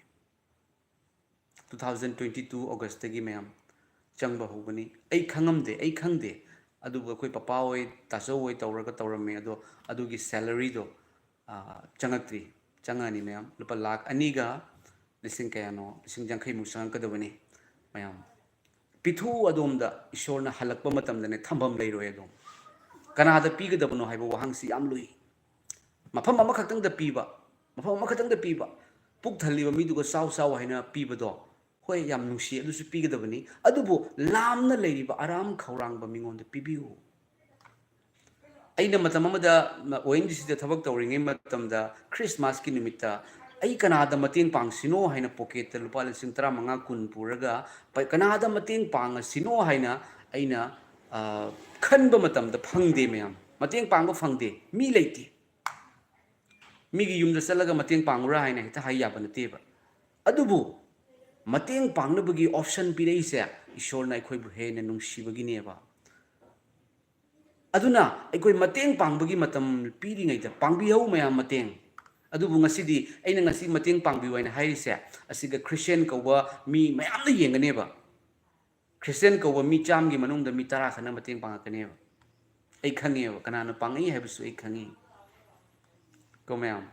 Two thousand twenty two Augustꯇꯒꯤ ꯃꯌꯥꯝ ꯆꯪꯕ ꯍꯧꯕꯅꯤ꯫ ꯑꯩ ꯈꯪꯉꯝꯗꯦ, ꯑꯩ ꯈꯪꯗꯦ꯫ ꯑꯗꯨꯕꯨ ꯑꯩꯈꯣꯏ ꯄꯄꯥ ꯍꯣꯏ, ꯇꯥꯆꯧ ꯍꯣꯏ ꯇꯧꯔꯒ ꯇꯧꯔꯝꯃꯦ꯫ ꯑꯗꯣ ꯑꯗꯨꯒꯤ salaryꯗꯣ, ꯑ, ꯆꯪꯉꯛꯇ꯭ꯔꯤ꯫ ꯆꯪꯉꯛꯑꯅꯤ ꯃꯌꯥꯝ꯫ ꯂꯨꯄꯥ ꯂꯥꯈ ꯑꯅꯤꯒ ꯂꯤꯁꯤꯡ ꯀꯌꯥꯅꯣ, ꯂꯤꯁꯤꯡ ꯌꯥꯡꯈꯩꯃꯨꯛ ꯆꯪꯉꯛꯀꯗꯕꯅꯤ ꯃꯌꯥꯝ꯫ ꯄꯤꯊꯣꯛꯎ ꯑꯗꯣꯝꯗ, ꯏꯁꯣꯔꯅ ꯍꯜꯂꯛꯄ ꯃꯇꯝꯗꯅꯦ ꯊꯝꯐꯝ ꯂꯩꯔꯣꯏ ꯑꯗꯣꯝ꯫ ꯀꯅꯥꯗ ꯄꯤꯒꯗꯕꯅꯣ ꯍꯥꯏꯕ ꯋꯥꯍꯪꯁꯤ ꯌꯥꯝ ꯂꯨꯏ꯫ ꯃꯐꯝ ꯑꯃꯈꯛꯇꯪꯗ ꯄꯤꯕ, ꯃꯐꯝ ꯑꯃꯈꯛꯇꯪꯗ ꯄꯤꯕ, ꯄꯨꯛ ꯊꯜꯂꯤꯕ ꯃꯤꯗꯨꯒ ꯆꯥꯎ ꯆꯥꯎ ꯍꯥꯏꯅ ꯄꯤꯕꯗꯣ, ꯍꯣꯏ, ꯌꯥꯝ ꯅꯨꯡꯁꯤ, ꯑꯗꯨꯁꯨ ꯄꯤꯒꯗꯕꯅꯤ꯫ ꯑꯗꯨꯕꯨ ꯂꯥꯝꯅ ꯂꯩꯔꯤꯕ ꯑꯔꯥꯝ ꯈꯧꯔꯥꯡꯕ ꯃꯤꯉꯣꯟꯗ ꯄꯤꯕꯤꯌꯨ꯫ ꯑꯩꯅ ꯃꯇꯝ ꯑꯃꯗ ꯑꯣ ꯑꯦꯟ ꯖꯤ ꯁꯤꯗ ꯊꯕꯛ ꯇꯧꯔꯤꯉꯩ ꯃꯇꯝꯗ ꯈ꯭ꯔꯤꯁꯃꯥꯁꯀꯤ ꯅꯨꯃꯤꯠꯇ ꯑꯩ ꯀꯅꯥꯗ ꯃꯇꯦꯡ ꯄꯥꯡꯁꯤꯅꯣ ꯍꯥꯏꯅ pocketꯇ ꯂꯨꯄꯥ ꯂꯤꯁꯤꯡ ꯇꯔꯥꯃꯉꯥ, ꯀꯨꯟ ꯄꯨꯔꯒ ꯄ-, ꯀꯅꯥꯗ ꯃꯇꯦꯡ ꯄꯥꯡꯉꯁꯤꯅꯣ ꯍꯥꯏꯅ ꯑꯩꯅ, ꯑ, ꯈꯟꯕ ꯃꯇꯝꯗ ꯐꯪꯗꯦ ꯃꯌꯥꯝ꯫ ꯃꯇꯦꯡ ꯄꯥꯡꯕ ꯐꯪꯗꯦ꯫ ꯃꯤ ꯂꯩꯇꯦ꯫ ꯃꯤꯒꯤ ꯌꯨꯝꯗ ꯆꯠꯂꯒ ꯃꯇꯦꯡ ꯄꯥꯡꯉꯨꯔꯥ ꯍꯥꯏꯅ ꯍꯦꯛꯇ ꯍꯥꯏ ꯌꯥꯕ ꯅꯠꯇꯦꯕ꯫ ꯑꯗꯨꯕꯨ ꯃꯇꯦꯡ ꯄꯥꯡꯅꯕꯒꯤ option ꯄꯤꯔꯛꯏꯁꯦ ꯏꯁꯣꯔꯅ ꯑꯩꯈꯣꯏꯕꯨ ꯍꯦꯟꯅ ꯅꯨꯡꯁꯤꯕꯒꯤꯅꯦꯕ꯫ ꯑꯗꯨꯅ ꯑꯩꯈꯣꯏ ꯃꯇꯦꯡ ꯄꯥꯡꯕꯒꯤ ꯃꯇꯝ ꯄꯤꯔꯤꯉꯩꯗ ꯄꯥꯡꯕꯤꯍꯧ ꯃꯌꯥꯝ ꯃꯇꯦꯡ꯫ ꯑꯗꯨꯕꯨ ꯉꯁꯤꯗꯤ ꯑꯩꯅ ꯉꯁꯤ ꯃꯇꯦꯡ ꯄꯥꯡꯕꯤꯌꯨ ꯍꯥꯏꯅ ꯍꯥꯏꯔꯤꯁꯦ, ꯑꯁꯤꯗ Christian ꯀꯧꯕ ꯃꯤ ꯃꯌꯥꯝꯅ ꯌꯦꯡꯒꯅꯦꯕ꯫ Christian ꯀꯧꯕ ꯃꯤ ꯆꯥꯝꯒꯤ ꯃꯅꯨꯡꯗ ꯃꯤ ꯇꯔꯥ ꯈꯛꯅ ꯃꯇꯦꯡ ꯄꯥꯡꯉꯛꯀꯅꯦꯕ꯫ ꯑꯩ ꯈꯪꯉꯦꯕ, ꯀꯅꯥꯅ ꯄꯥꯡꯉꯛꯏ ꯍꯥꯏꯕꯁꯨ ꯑꯩ ꯈꯪꯉꯤ꯫ ꯀꯣ ꯃꯌꯥꯝ,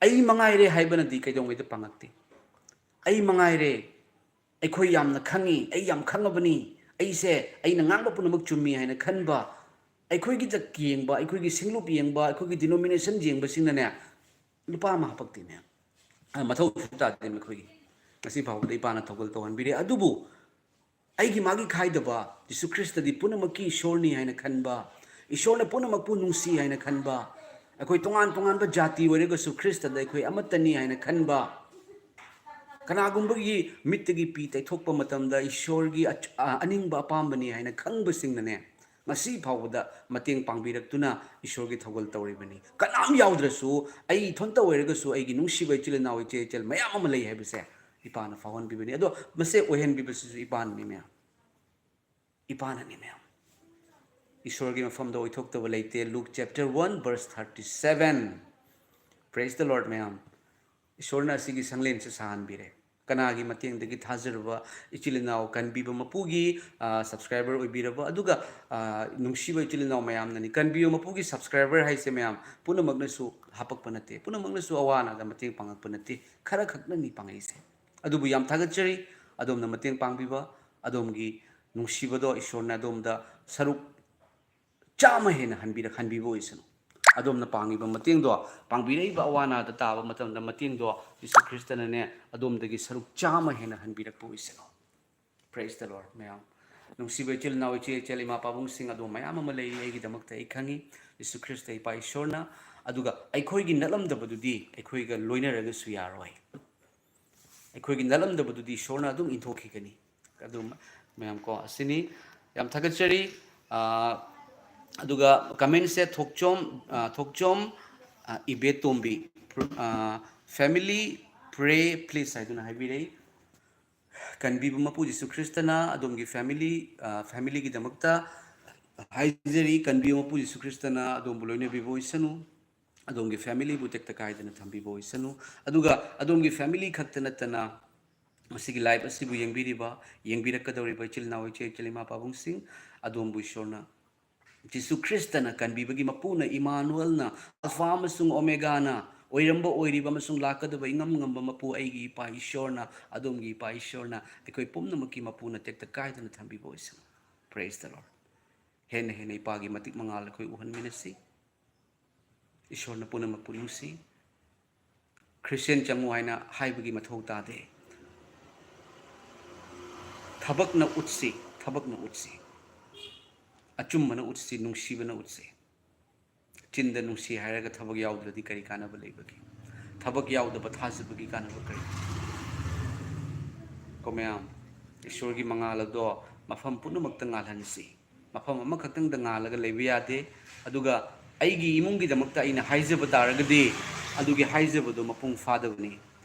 ꯑꯩ ꯃꯉꯥꯏꯔꯦ ꯍꯥꯏꯕꯅꯗꯤ ꯀꯩꯗꯧꯉꯩꯗ ꯄꯥꯡꯉꯛꯇꯦ꯫ ꯑꯩ ꯃꯉꯥꯏꯔꯦ, ꯑꯩꯈꯣꯏ ꯌꯥꯝꯅ ꯈꯪꯉꯤ, ꯑꯩ ꯌꯥꯝ ꯈꯪꯉꯕꯅꯤ, ꯑꯩꯁꯦ, ꯑꯩꯅ ꯉꯥꯡꯕ ꯄꯨꯝꯅꯃꯛ ꯆꯨꯝꯃꯤ ꯍꯥꯏꯅ ꯈꯟꯕ, ꯑꯩꯈꯣꯏꯒꯤ ꯖꯥꯠ ꯌꯦꯡꯕ, ꯑꯩꯈꯣꯏꯒꯤ ꯁꯤꯡꯂꯨꯞ ꯌꯦꯡꯕ, ꯑꯩꯈꯣꯏꯒꯤ denomination ꯌꯦꯡꯕꯁꯤꯡꯅꯅꯦ, ꯂꯨꯄꯥ ꯑꯃ ꯍꯥꯄꯛꯇꯦꯅꯦ꯫ ꯑ, ꯃꯊꯧ ꯁꯨꯡꯇꯥ ꯇꯥꯗꯦ ꯃꯈꯣꯏꯒꯤ꯫ ꯉꯁꯤ ꯐꯥꯎꯕꯗ ꯏꯄꯥꯅ ꯊꯧꯒꯜ ꯇꯧꯍꯟꯕꯤꯔꯦ꯫ ꯑꯗꯨꯕꯨ ꯑꯩꯒꯤ ꯃꯥꯒꯤ ꯈꯥꯏꯗꯕ, ꯖꯤꯁꯨ ꯈ꯭ꯔꯤꯁꯇꯗꯤ ꯄꯨꯝꯅꯃꯛꯀꯤ ꯏꯁꯣꯔꯅꯤ ꯍꯥꯏꯅ ꯈꯟꯕ, ꯏꯁꯣꯔꯅ ꯄꯨꯝꯅꯃꯛꯄꯨ ꯅꯨꯡꯁꯤ ꯍꯥꯏꯅ ꯈꯟꯕ, ꯑꯩꯈꯣꯏ ꯇꯣꯉꯥꯟ ꯇꯣꯉꯥꯟꯕ ꯖꯥꯇꯤ ꯑꯣꯏꯔꯒꯁꯨ ꯈ꯭ꯔꯤꯁꯇꯗ ꯑꯩꯈꯣꯏ ꯑꯃꯠꯇꯅꯤ ꯍꯥꯏꯅ ꯈꯟꯕ, ꯀꯅꯥꯒꯨꯝꯕꯒꯤ ꯃꯤꯠꯇꯒꯤ ꯄꯤ ꯇꯩꯊꯣꯛꯄ ꯃꯇꯝꯗ ꯏꯁꯣꯔꯒꯤ ꯑꯆ-, ꯑ-, ꯑꯅꯤꯡꯕ ꯑꯄꯥꯝꯕꯅꯤ ꯍꯥꯏꯅ ꯈꯪꯕꯁꯤꯡꯅꯅꯦ, ꯉꯁꯤ ꯐꯥꯎꯕꯗ ꯃꯇꯦꯡ ꯄꯥꯡꯕꯤꯔꯛꯇꯨꯅ ꯏꯁꯣꯔꯒꯤ ꯊꯧꯒꯜ ꯇꯧꯔꯤꯕꯅꯤ꯫ ꯀꯅꯥꯝ ꯌꯥꯎꯗ꯭ꯔꯁꯨ, ꯑꯩ ꯏꯊꯟꯇ ꯑꯣꯏꯔꯒꯁꯨ, ꯑꯩꯒꯤ ꯅꯨꯡꯁꯤꯕ ꯏꯆꯤꯜ ꯏꯅꯥꯎ, ꯏꯆꯦ ꯏꯆꯜ ꯃꯌꯥꯝ ꯑꯃ ꯂꯩ ꯍꯥꯏꯕꯁꯦ ꯏꯄꯥꯅ ꯐꯥꯎꯍꯟꯕꯤꯕꯅꯤ꯫ ꯑꯗꯣ ꯃꯁꯦ ꯑꯣꯏꯍꯟꯕꯤꯕꯁꯤꯁꯨ ꯏꯄꯥꯅꯅꯤ ꯃꯌꯥꯝ꯫ ꯏꯄꯥꯅꯅꯤ ꯃꯌꯥꯝ꯫ ꯏꯁꯣꯔꯒꯤ ꯃꯐꯝꯗ ꯑꯣꯏꯊꯣꯛꯇꯕ ꯂꯩꯇꯦ꯫ Luke chapter one verse thirty seven. Praise the Lord ꯃꯌꯥꯝ꯫ ꯏꯁꯣꯔꯅ ꯑꯁꯤꯒꯤ ꯁꯪꯂꯦꯟꯁꯦ ꯁꯥꯍꯟꯕꯤꯔꯦ꯫ ꯀꯅꯥꯒꯤ ꯃꯇꯦꯡꯗꯒꯤ? ꯊꯥꯖꯔꯕ ꯏꯆꯤꯜ ꯏꯅꯥꯎ, ꯀꯟꯕꯤꯕ ꯃꯄꯨꯒꯤ, ꯑ, subscriber ꯑꯣꯏꯕꯤꯔꯕ, ꯑꯗꯨꯒ, ꯑ, ꯅꯨꯡꯁꯤꯕ ꯏꯆꯤꯜ ꯏꯅꯥꯎ ꯃꯌꯥꯝꯅꯅꯤ꯫ ꯀꯟꯕꯤꯕ ꯃꯄꯨꯒꯤ subscriber ꯍꯥꯏꯁꯦ ꯃꯌꯥꯝ ꯄꯨꯝꯅꯃꯛꯅꯁꯨ ꯍꯥꯄꯛꯄ ꯅꯠꯇꯦ, ꯄꯨꯝꯅꯃꯛꯅꯁꯨ ꯑꯋꯥ ꯑꯅꯥꯗ ꯃꯇꯦꯡ ꯄꯥꯡꯉꯛꯄ ꯅꯠꯇꯦ, ꯈꯔ ꯈꯛꯅꯅꯤ ꯄꯥꯡꯉꯛꯏꯁꯦ꯫ ꯑꯗꯨꯕꯨ ꯌꯥꯝ ꯊꯥꯒꯠꯆꯔꯤ ꯑꯗꯣꯝꯅ ꯃꯇꯦꯡ ꯄꯥꯡꯕꯤꯕ, ꯑꯗꯣꯝꯒꯤ ꯅꯨꯡꯁꯤꯕꯗꯣ ꯏꯁꯣꯔꯅ ꯑꯗꯣꯝꯗ ꯁꯔꯨꯛ ꯆꯥꯝꯃ ꯍꯦꯟꯅ ꯍꯟꯕꯤꯔꯛ-, ꯍꯟꯕꯤꯕ ꯑꯣꯏꯁꯅꯨ꯫ ꯑꯗꯣꯝꯅ ꯄꯥꯡꯉꯤꯕ ꯃꯇꯦꯡꯗꯣ, ꯄꯥꯡꯕꯤꯔꯛꯏꯕ ꯑꯋꯥ ꯑꯅꯥꯗ ꯇꯥꯕ ꯃꯇꯝꯗ ꯃꯇꯦꯡꯗꯣ ꯖꯤꯁꯨ ꯈ꯭ꯔꯤꯁꯇꯅꯅꯦ, ꯑꯗꯣꯝꯗꯒꯤ ꯁꯔꯨꯛ ꯆꯥꯝꯃ ꯍꯦꯟꯅ ꯍꯟꯕꯤꯔꯛꯄ ꯑꯣꯏꯁꯅꯨ꯫ Praise the Lord ꯃꯌꯥꯝ꯫ ꯅꯨꯡꯁꯤꯕ ꯏꯆꯤꯜ ꯏꯅꯥꯎ, ꯏꯆꯦ ꯏꯆꯜ, ꯏꯃꯥ ꯄꯥꯕꯨꯡꯁꯤꯡ ꯑꯗꯣꯝ ꯃꯌꯥꯝ ꯑꯃ ꯂꯩꯔꯤ ꯑꯩꯒꯤꯗꯃꯛꯇ, ꯑꯩ ꯈꯪꯉꯤ꯫ ꯖꯤꯁꯨ ꯈ꯭ꯔꯤꯁꯇ ꯏꯄꯥ ꯏꯁꯣꯔꯅ, ꯑꯗꯨꯒ ꯑꯩꯈꯣꯏꯒꯤ ꯅꯠꯂꯝꯗꯕꯗꯨꯗꯤ ꯑꯩꯈꯣꯏꯒ ꯂꯣꯏꯅꯔꯒꯁꯨ ꯌꯥꯔꯣꯏ꯫ ꯑꯩꯈꯣꯏꯒꯤ ꯅꯠꯂꯝꯗꯕꯗꯨꯗꯤ ꯏꯁꯣꯔꯅ ꯑꯗꯨꯝ ꯏꯟꯊꯣꯛꯈꯤꯒꯅꯤ꯫ ꯑꯗꯨ ꯃꯌꯥꯝ ꯀꯣ, ꯑꯁꯤꯅꯤ꯫ ꯌꯥꯝ ꯊꯥꯒꯠꯆꯔꯤ꯫ ꯑꯥ, ꯑꯗꯨꯒ commentꯁꯦ ꯊꯣꯛꯆꯣꯝ, ꯑꯥ, ꯊꯣꯛꯆꯣꯝ, ꯑꯥ, ꯏꯕꯦꯇꯣꯝꯕꯤ, ꯑꯥ, "Family, pray please" ꯍꯥꯏꯗꯨꯅ ꯍꯥꯏꯕꯤꯔꯛꯏ꯫ ꯀꯟꯕꯤꯕ ꯃꯄꯨ ꯖꯤꯁꯨ ꯈ꯭ꯔꯤꯁꯇꯅ ꯑꯗꯣꯝꯒꯤ family, ꯑꯥ, familyꯒꯤꯗꯃꯛꯇ ꯍꯥꯏꯖꯔꯤ, ꯀꯟꯕꯤꯕ ꯃꯄꯨ ꯖꯤꯁꯨ ꯈ꯭ꯔꯤꯁꯇꯅ ꯑꯗꯣꯝꯕꯨ ꯂꯣꯏꯅꯕꯤꯕ ꯑꯣꯏꯁꯅꯨ, ꯑꯗꯣꯝꯒꯤ familyꯕꯨ ꯇꯦꯛꯇ ꯀꯥꯏꯗꯅ ꯊꯝꯕꯤꯕ ꯑꯣꯏꯁꯅꯨ꯫ ꯑꯗꯨꯒ ꯑꯗꯣꯝꯒꯤ family ꯈꯛꯇ ꯅꯠꯇꯅ ꯃꯁꯤꯒꯤ live ꯑꯁꯤꯕꯨ ꯌꯦꯡꯕꯤꯔꯤꯕ, ꯌꯦꯡꯕꯤꯔꯛꯀꯗꯧꯔꯤꯕ ꯏꯆꯤꯜ ꯏꯅꯥꯎ, ꯏꯆꯦ ꯏꯆꯜ, ꯏꯃꯥ ꯄꯥꯕꯨꯡꯁꯤꯡ, ꯑꯗꯣꯝꯕꯨ ꯏꯁꯣꯔꯅ, ꯖꯤꯁꯨ ꯈ꯭ꯔꯤꯁꯇꯅ ꯀꯟꯕꯤꯕꯒꯤ ꯃꯄꯨꯅ, ꯏꯃꯥꯅꯨꯑꯦꯜꯅ, ꯑꯜꯐꯥ ꯑꯃꯁꯨꯡ ꯑꯣꯃꯦꯒꯥꯅ, ꯑꯣꯏꯔꯝꯕ, ꯑꯣꯏꯔꯤꯕ ꯑꯃꯁꯨꯡ ꯂꯥꯛꯀꯗꯕ ꯏꯉꯝ ꯉꯝꯕ ꯃꯄꯨ, ꯑꯩꯒꯤ ꯏꯄꯥ ꯏꯁꯣꯔꯅ, ꯑꯗꯣꯝꯒꯤ ꯏꯄꯥ ꯏꯁꯣꯔꯅ, ꯑꯩꯈꯣꯏ ꯄꯨꯝꯅꯃꯛꯀꯤ ꯃꯄꯨꯅ ꯇꯦꯛꯇ ꯀꯥꯏꯗꯅ ꯊꯝꯕꯤꯕ ꯑꯣꯏꯁꯅꯨ꯫ Praise the Lord꯫ ꯍꯦꯟꯅ ꯍꯦꯟꯅ ꯏꯄꯥꯒꯤ ꯃꯇꯤꯛ ꯃꯉꯥꯜ ꯑꯩꯈꯣꯏ ꯎꯍꯟꯃꯤꯟꯅꯁꯤ꯫ ꯏꯁꯣꯔꯅ ꯄꯨꯝꯅꯃꯛꯄꯨ ꯅꯨꯡꯁꯤ꯫ ꯈ꯭ꯔꯤꯁꯇꯤꯌꯥꯟ ꯆꯪꯉꯨ ꯍꯥꯏꯅ ꯍꯥꯏꯕꯒꯤ ꯃꯊꯧ ꯇꯥꯗꯦ꯫ ꯊꯕꯛꯅ ꯎꯠꯁꯤ, ꯊꯕꯛꯅ ꯎꯠꯁꯤ, ꯑꯆꯨꯝꯕꯅ ꯎꯠꯁꯤ, ꯅꯨꯡꯁꯤꯕꯅ ꯎꯠꯁꯤ꯫ ꯆꯤꯟꯗ ꯅꯨꯡꯁꯤ ꯍꯥꯏꯔꯒ ꯊꯕꯛ ꯌꯥꯎꯗ꯭ꯔꯗꯤ ꯀꯔꯤ ꯀꯥꯟꯅꯕ ꯂꯩꯕꯒꯦ? ꯊꯕꯛ ꯌꯥꯎꯗꯕ ꯊꯥꯖꯕꯒꯤ ꯀꯥꯟꯅꯕ ꯀꯔꯤ? ꯀꯣ ꯃꯌꯥꯝ, ꯏꯁꯣꯔꯒꯤ ꯃꯉꯥꯜ ꯑꯗꯣ ꯃꯐꯝ ꯄꯨꯝꯅꯃꯛꯇ ꯉꯥꯜꯍꯟꯁꯤ꯫ ꯃꯐꯝ ꯑꯃꯈꯛꯇꯪꯗ ꯉꯥꯜꯂꯒ ꯂꯩꯕ ꯌꯥꯗꯦ꯫ ꯑꯗꯨꯒ ꯑꯩꯒꯤ ꯏꯃꯨꯡꯒꯤꯗꯃꯛꯇ ꯑꯩꯅ ꯍꯥꯏꯖꯕ ꯇꯥꯔꯒꯗꯤ, ꯑꯗꯨꯒꯤ ꯍꯥꯏꯖꯕꯗꯣ ꯃꯄꯨꯡ ꯐꯥꯗꯕꯅꯤ꯫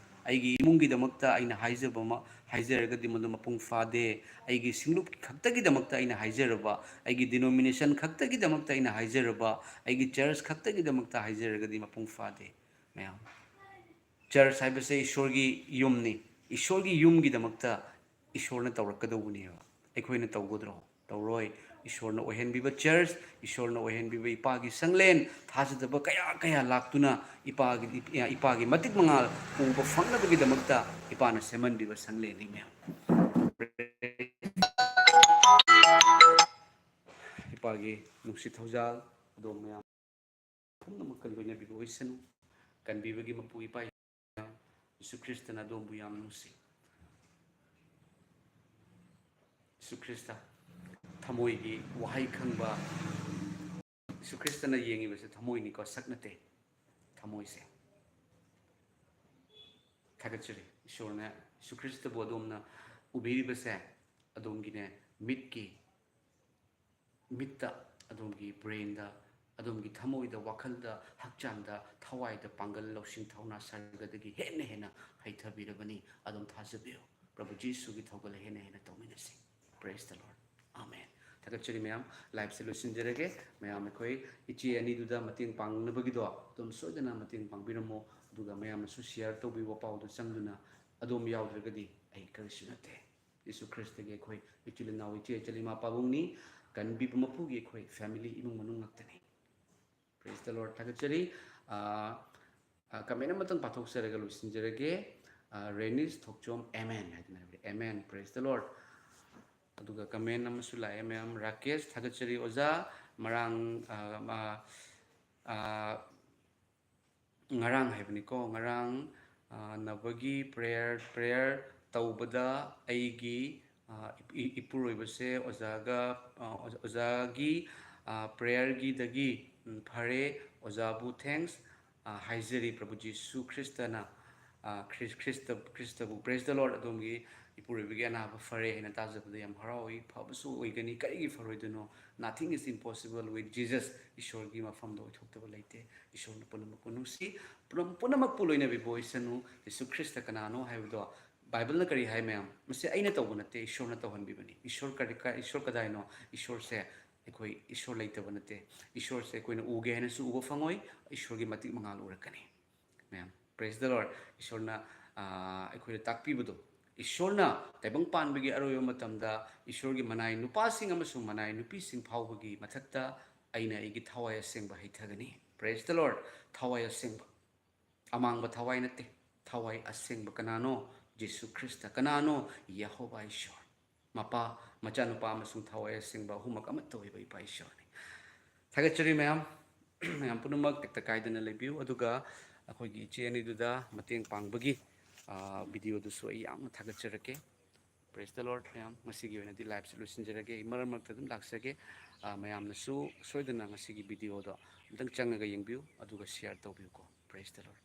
ꯑꯩꯒꯤ ꯏꯃꯨꯡꯒꯤꯗꯃꯛꯇ ꯑꯩꯅ ꯍꯥꯏꯖꯕ ꯑꯃ ꯍꯥꯏꯖꯔꯒꯗꯤ ꯃꯗꯨ ꯃꯄꯨꯡ ꯐꯥꯗꯦ꯫ ꯑꯩꯒꯤ ꯁꯤꯡꯂꯨꯞ ꯈꯛꯇꯒꯤꯗꯃꯛꯇ ꯑꯩꯅ ꯍꯥꯏꯖꯔꯕ, ꯑꯩꯒꯤ denomination ꯈꯛꯇꯒꯤꯗꯃꯛꯇ ꯑꯩꯅ ꯍꯥꯏꯖꯔꯕ, ꯑꯩꯒꯤ church ꯈꯛꯇꯒꯤꯗꯃꯛꯇ ꯍꯥꯏꯖꯔꯒꯗꯤ ꯃꯄꯨꯡ ꯐꯥꯗꯦ꯫ ꯃꯌꯥꯝ, church ꯍꯥꯏꯕꯁꯦ ꯏꯁꯣꯔꯒꯤ ꯌꯨꯝꯅꯤ꯫ ꯏꯁꯣꯔꯒꯤ ꯌꯨꯝꯒꯤꯗꯃꯛꯇ ꯏꯁꯣꯔꯅ ꯇꯧꯔꯛꯀꯗꯧꯕꯅꯦꯕ꯫ ꯑꯩꯈꯣꯏꯅ ꯇꯧꯒꯗ꯭ꯔꯣ? ꯇꯧꯔꯣꯏ꯫ ꯏꯁꯣꯔꯅ ꯑꯣꯏꯍꯟꯕꯤꯕ church, ꯏꯁꯣꯔꯅ ꯑꯣꯏꯍꯟꯕꯤꯕ ꯏꯄꯥꯒꯤ ꯁꯪꯂꯦꯟ, ꯊꯥꯖꯗꯕ ꯀꯌꯥ ꯀꯌꯥ ꯂꯥꯛꯇꯨꯅ ꯏꯄꯥꯒꯤ, ꯏꯄꯥꯒꯤ ꯃꯇꯤꯛ ꯃꯉꯥꯜ ꯎꯕ ꯐꯪꯅꯕꯒꯤꯗꯃꯛꯇ ꯏꯄꯥꯅ ꯁꯦꯝꯍꯟꯕꯤꯕ ꯁꯪꯂꯦꯟꯅꯤ ꯃꯌꯥꯝ꯫ ꯏꯄꯥꯒꯤ ꯅꯨꯡꯁꯤ ꯊꯧꯖꯥꯜ ꯑꯗꯣꯝ ꯃꯌꯥꯝ ꯄꯨꯝꯅꯃꯛꯀ ꯂꯣꯏꯅꯕꯤꯕ ꯑꯣꯏꯁꯅꯨ꯫ ꯀꯟꯕꯤꯕꯒꯤ ꯃꯄꯨ ꯏꯄꯥ ꯌꯦꯁꯨ ꯈ꯭ꯔꯤꯁꯇꯅ ꯑꯗꯣꯝꯕꯨ ꯌꯥꯝ ꯅꯨꯡꯁꯤ꯫ ꯌꯦꯁꯨ ꯈ꯭ꯔꯤꯁꯇ, ꯊꯃꯣꯏꯒꯤ ꯋꯥꯍꯩ ꯈꯪꯕ, ꯌꯦꯁꯨ ꯈ꯭ꯔꯤꯁꯇꯅ ꯌꯦꯡꯉꯤꯕꯁꯦ ꯊꯃꯣꯏꯅꯤꯀꯣ, ꯁꯛ ꯅꯠꯇꯦ, ꯊꯃꯣꯏꯁꯦ꯫ ꯊꯥꯒꯠꯆꯔꯤ꯫ ꯏꯁꯣꯔꯅ ꯌꯦꯁꯨ ꯈ꯭ꯔꯤꯁꯇꯕꯨ ꯑꯗꯣꯝꯅ ꯎꯕꯤꯔꯤꯕꯁꯦ ꯑꯗꯣꯝꯒꯤꯅꯦ ꯃꯤꯠꯀꯤ, ꯃꯤꯠꯇ, ꯑꯗꯣꯝꯒꯤ brainꯗ, ꯑꯗꯣꯝꯒꯤ ꯊꯃꯣꯏꯗ, ꯋꯥꯈꯜꯗ, ꯍꯛꯆꯥꯡꯗ, ꯊꯋꯥꯏꯗ ꯄꯥꯡꯒꯜ, ꯂꯧꯁꯤꯡ, ꯊꯧꯅꯥ, ꯁꯔꯒꯗꯒꯤ ꯍꯦꯟꯅ ꯍꯦꯟꯅ ꯍꯩꯊꯕꯤꯔꯕꯅꯤ꯫ ꯑꯗꯨꯝ ꯊꯥꯖꯕꯤꯌꯨ꯫ ꯄ꯭ꯔꯚꯨ ꯖꯤꯁꯨꯒꯤ ꯊꯧꯒꯜ ꯍꯦꯟꯅ ꯍꯦꯟꯅ ꯇꯧꯃꯤꯟꯅꯁꯤ꯫ Praise the Lord. Amen. ꯊꯥꯒꯠꯆꯔꯤ ꯃꯌꯥꯝ꯫ Liveꯁꯦ ꯂꯣꯏꯁꯤꯟꯖꯔꯒꯦ꯫ ꯃꯌꯥꯝ ꯑꯩꯈꯣꯏ ꯏꯆꯦ ꯑꯅꯤꯗꯨꯗ ꯃꯇꯦꯡ ꯄꯥꯡꯅꯕꯒꯤꯗꯣ ꯑꯗꯨꯝ ꯁꯣꯏꯗꯅ ꯃꯇꯦꯡ ꯄꯥꯡꯕꯤꯔꯝꯃꯣ꯫ ꯑꯗꯨꯒ ꯃꯌꯥꯝꯅꯁꯨ share ꯇꯧꯕꯤꯌꯨ꯫ ꯄꯥꯎꯗꯨ ꯆꯪꯗꯨꯅ ꯑꯗꯣꯝ ꯌꯥꯎꯗ꯭ꯔꯒꯗꯤ ꯑꯩ ꯀꯔꯤꯁꯨ ꯅꯠꯇꯦ꯫ ꯌꯦꯁꯨ ꯈ꯭ꯔꯤꯁꯇꯒꯤ ꯑꯩꯈꯣꯏ ꯏꯆꯤꯜ ꯏꯅꯥꯎ, ꯏꯆꯦ ꯏꯆꯜ, ꯏꯃꯥ ꯄꯥꯕꯨꯡꯅꯤ꯫ ꯀꯟꯕꯤꯕ ꯃꯄꯨꯒꯤ ꯑꯩꯈꯣꯏ family, ꯏꯃꯨꯡ ꯃꯅꯨꯡ ꯉꯥꯛꯇꯅꯤ꯫ Praise the Lord. ꯊꯥꯒꯠꯆꯔꯤ꯫ ꯑꯥ, ꯑꯥ, comment ꯑꯃꯇꯪ ꯄꯥꯊꯣꯛꯆꯔꯒ ꯂꯣꯏꯁꯤꯟꯖꯔꯒꯦ꯫ ꯑꯥ, ꯔꯦꯅꯤꯁ ꯊꯣꯛꯆꯣꯝ, "Amen" ꯍꯥꯏꯗꯅ ꯍꯥꯏꯕꯤꯔꯦ꯫ Amen. Praise the Lord. ꯑꯗꯨꯒ comment ꯑꯃꯁꯨ ꯂꯥꯛꯑꯦ ꯃꯌꯥꯝ꯫ ꯔꯥꯀꯦꯁ, ꯊꯥꯒꯠꯆꯔꯤ ꯑꯣꯖꯥ꯫ ꯃꯔꯥꯡ, ꯑꯥ, ꯑꯥ, ꯑꯥ, ꯉꯔꯥꯡ ꯍꯥꯏꯕꯅꯤꯀꯣ, ꯉꯔꯥꯡ, ꯑꯥ, ꯅꯕꯒꯤ prayer, prayer ꯇꯧꯕꯗ ꯑꯩꯒꯤ ꯑ, ꯏ-, ꯏ-, ꯏꯄꯨꯔꯣꯏꯕꯁꯦ ꯑꯣꯖꯥꯒ, ꯑ, ꯑꯣꯖꯥ-, ꯑꯣꯖꯥꯒꯤ, ꯑ, prayer-ꯒꯤꯗꯒꯤ, ꯎꯝ, ꯐꯔꯦ꯫ ꯑꯣꯖꯥꯕꯨ thanks, ꯑ, ꯍꯥꯏꯖꯔꯤ ꯄ꯭ꯔꯚꯨ ꯖꯤꯁꯨ ꯈ꯭ꯔꯤꯁꯇꯅ, ꯑ, ꯈ꯭ꯔꯤꯁ-, ꯈ꯭ꯔꯤꯁꯇ-, ꯈ꯭ꯔꯤꯁꯇꯕꯨ꯫ Praise the Lord꯫ ꯑꯗꯣꯝꯒꯤ ꯏꯄꯨꯔꯣꯏꯕꯒꯤ ꯑꯅꯥꯕ ꯐꯔꯦ ꯍꯥꯏꯅ ꯇꯥꯖꯕꯗ ꯌꯥꯝ ꯍꯔꯥꯎꯏ꯫ ꯐꯕꯁꯨ ꯑꯣꯏꯒꯅꯤ꯫ ꯀꯔꯤꯒꯤ ꯐꯔꯣꯏꯗꯣꯏꯅꯣ? Nothing is impossible with Jesus꯫ ꯏꯁꯣꯔꯒꯤ ꯃꯐꯝꯗ ꯑꯣꯏꯊꯣꯛꯇꯕ ꯂꯩꯇꯦ꯫ ꯏꯁꯣꯔꯅ ꯄꯨꯝꯅꯃꯛꯄꯨ ꯅꯨꯡꯁꯤ꯫ ꯄꯨꯝꯅꯝ-, ꯄꯨꯝꯅꯃꯛꯄꯨ ꯂꯣꯏꯅꯕꯤꯕ ꯑꯣꯏꯁꯅꯨ꯫ ꯖꯤꯁꯨ ꯈ꯭ꯔꯤꯁꯇ ꯀꯅꯥꯅꯣ ꯍꯥꯏꯕꯗꯣ ꯕꯥꯏꯕꯜꯅ ꯀꯔꯤ ꯍꯥꯏ ꯃꯌꯥꯝ? ꯃꯁꯤ ꯑꯩꯅ ꯇꯧꯕ ꯅꯠꯇꯦ, ꯏꯁꯣꯔꯅ ꯇꯧꯍꯟꯕꯤꯕꯅꯤ꯫ ꯏꯁꯣꯔ ꯀꯔꯤ-, ꯀ-, ꯏꯁꯣꯔ ꯀꯗꯥꯏꯅꯣ? ꯏꯁꯣꯔꯁꯦ ꯑꯩꯈꯣꯏ ꯏꯁꯣꯔ ꯂꯩꯇꯕ ꯅꯠꯇꯦ꯫ ꯏꯁꯣꯔꯁꯦ ꯑꯩꯈꯣꯏꯅ ꯎꯒꯦ ꯍꯥꯏꯅꯁꯨ ꯎꯕ ꯐꯪꯉꯣꯏ, ꯏꯁꯣꯔꯒꯤ ꯃꯇꯤꯛ ꯃꯉꯥꯜ ꯎꯔꯛꯀꯅꯤ꯫ ꯃꯌꯥꯝ, praise the Lord꯫ ꯏꯁꯣꯔꯅ, ꯑꯥ, ꯑꯩꯈꯣꯏꯗ ꯇꯥꯛꯄꯤꯕꯗꯣ, ꯏꯁꯣꯔꯅ ꯇꯥꯏꯕꯪ ꯄꯥꯟꯕꯒꯤ ꯑꯔꯣꯏꯕ ꯃꯇꯝꯗ ꯏꯁꯣꯔꯒꯤ ꯃꯅꯥꯏ ꯅꯨꯄꯥꯁꯤꯡ ꯑꯃꯁꯨꯡ ꯃꯅꯥꯏ ꯅꯨꯄꯤꯁꯤꯡ ꯐꯥꯎꯕꯒꯤ ꯃꯊꯛꯇ ꯑꯩꯅ ꯑꯩꯒꯤ ꯊꯋꯥꯏ ꯑꯁꯦꯡꯕ ꯍꯩꯊꯒꯅꯤ꯫ Praise the Lord꯫ ꯊꯋꯥꯏ ꯑꯁꯦꯡꯕ꯫ ꯑꯃꯥꯡꯕ ꯊꯋꯥꯏ ꯅꯠꯇꯦ꯫ ꯊꯋꯥꯏ ꯑꯁꯦꯡꯕ ꯀꯅꯥꯅꯣ? Jesus Christ. ꯀꯅꯥꯅꯣ? ꯌꯦꯍꯣꯕꯥ ꯏꯁꯣꯔ꯫ ꯃꯄꯥ, ꯃꯆꯥꯅꯨꯄꯥ ꯑꯃꯁꯨꯡ ꯊꯋꯥꯏ ꯑꯁꯦꯡꯕ ꯑꯍꯨꯝꯃꯛ ꯑꯃꯠꯇ ꯑꯣꯏꯕ ꯏꯄꯥ ꯏꯁꯣꯔꯅꯤ꯫ ꯊꯥꯒꯠꯆꯔꯤ ꯃꯌꯥꯝ꯫ ꯃꯌꯥꯝ ꯄꯨꯝꯅꯃꯛ ꯇꯦꯛꯇ ꯀꯥꯏꯗꯅ ꯂꯩꯕꯤꯌꯨ꯫ ꯑꯗꯨꯒ ꯑꯩꯈꯣꯏꯒꯤ ꯏꯆꯦ ꯑꯅꯤꯗꯨꯗ ꯃꯇꯦꯡ ꯄꯥꯡꯕꯒꯤ, ꯑ, video-ꯗꯨꯁꯨ ꯑꯩ ꯌꯥꯝꯅ ꯊꯥꯒꯠꯆꯔꯛꯀꯦ꯫ Praise the Lord ꯃꯌꯥꯝ꯫ ꯉꯁꯤꯒꯤ ꯑꯣꯏꯅꯗꯤ live-ꯁꯦ ꯂꯣꯏꯁꯤꯟꯖꯔꯒꯦ꯫ ꯑꯩ ꯃꯔꯛ ꯃꯔꯛꯇ ꯑꯗꯨꯝ ꯂꯥꯛꯆꯒꯦ꯫ ꯑ, ꯃꯌꯥꯝꯅꯁꯨ ꯁꯣꯏꯗꯅ ꯉꯁꯤꯒꯤ video-ꯗꯣ ꯑꯝꯇꯪ ꯆꯪꯉꯒ ꯌꯦꯡꯕꯤꯌꯨ, ꯑꯗꯨꯒ share ꯇꯧꯕꯤꯌꯨꯀꯣ꯫ Praise the Lord꯫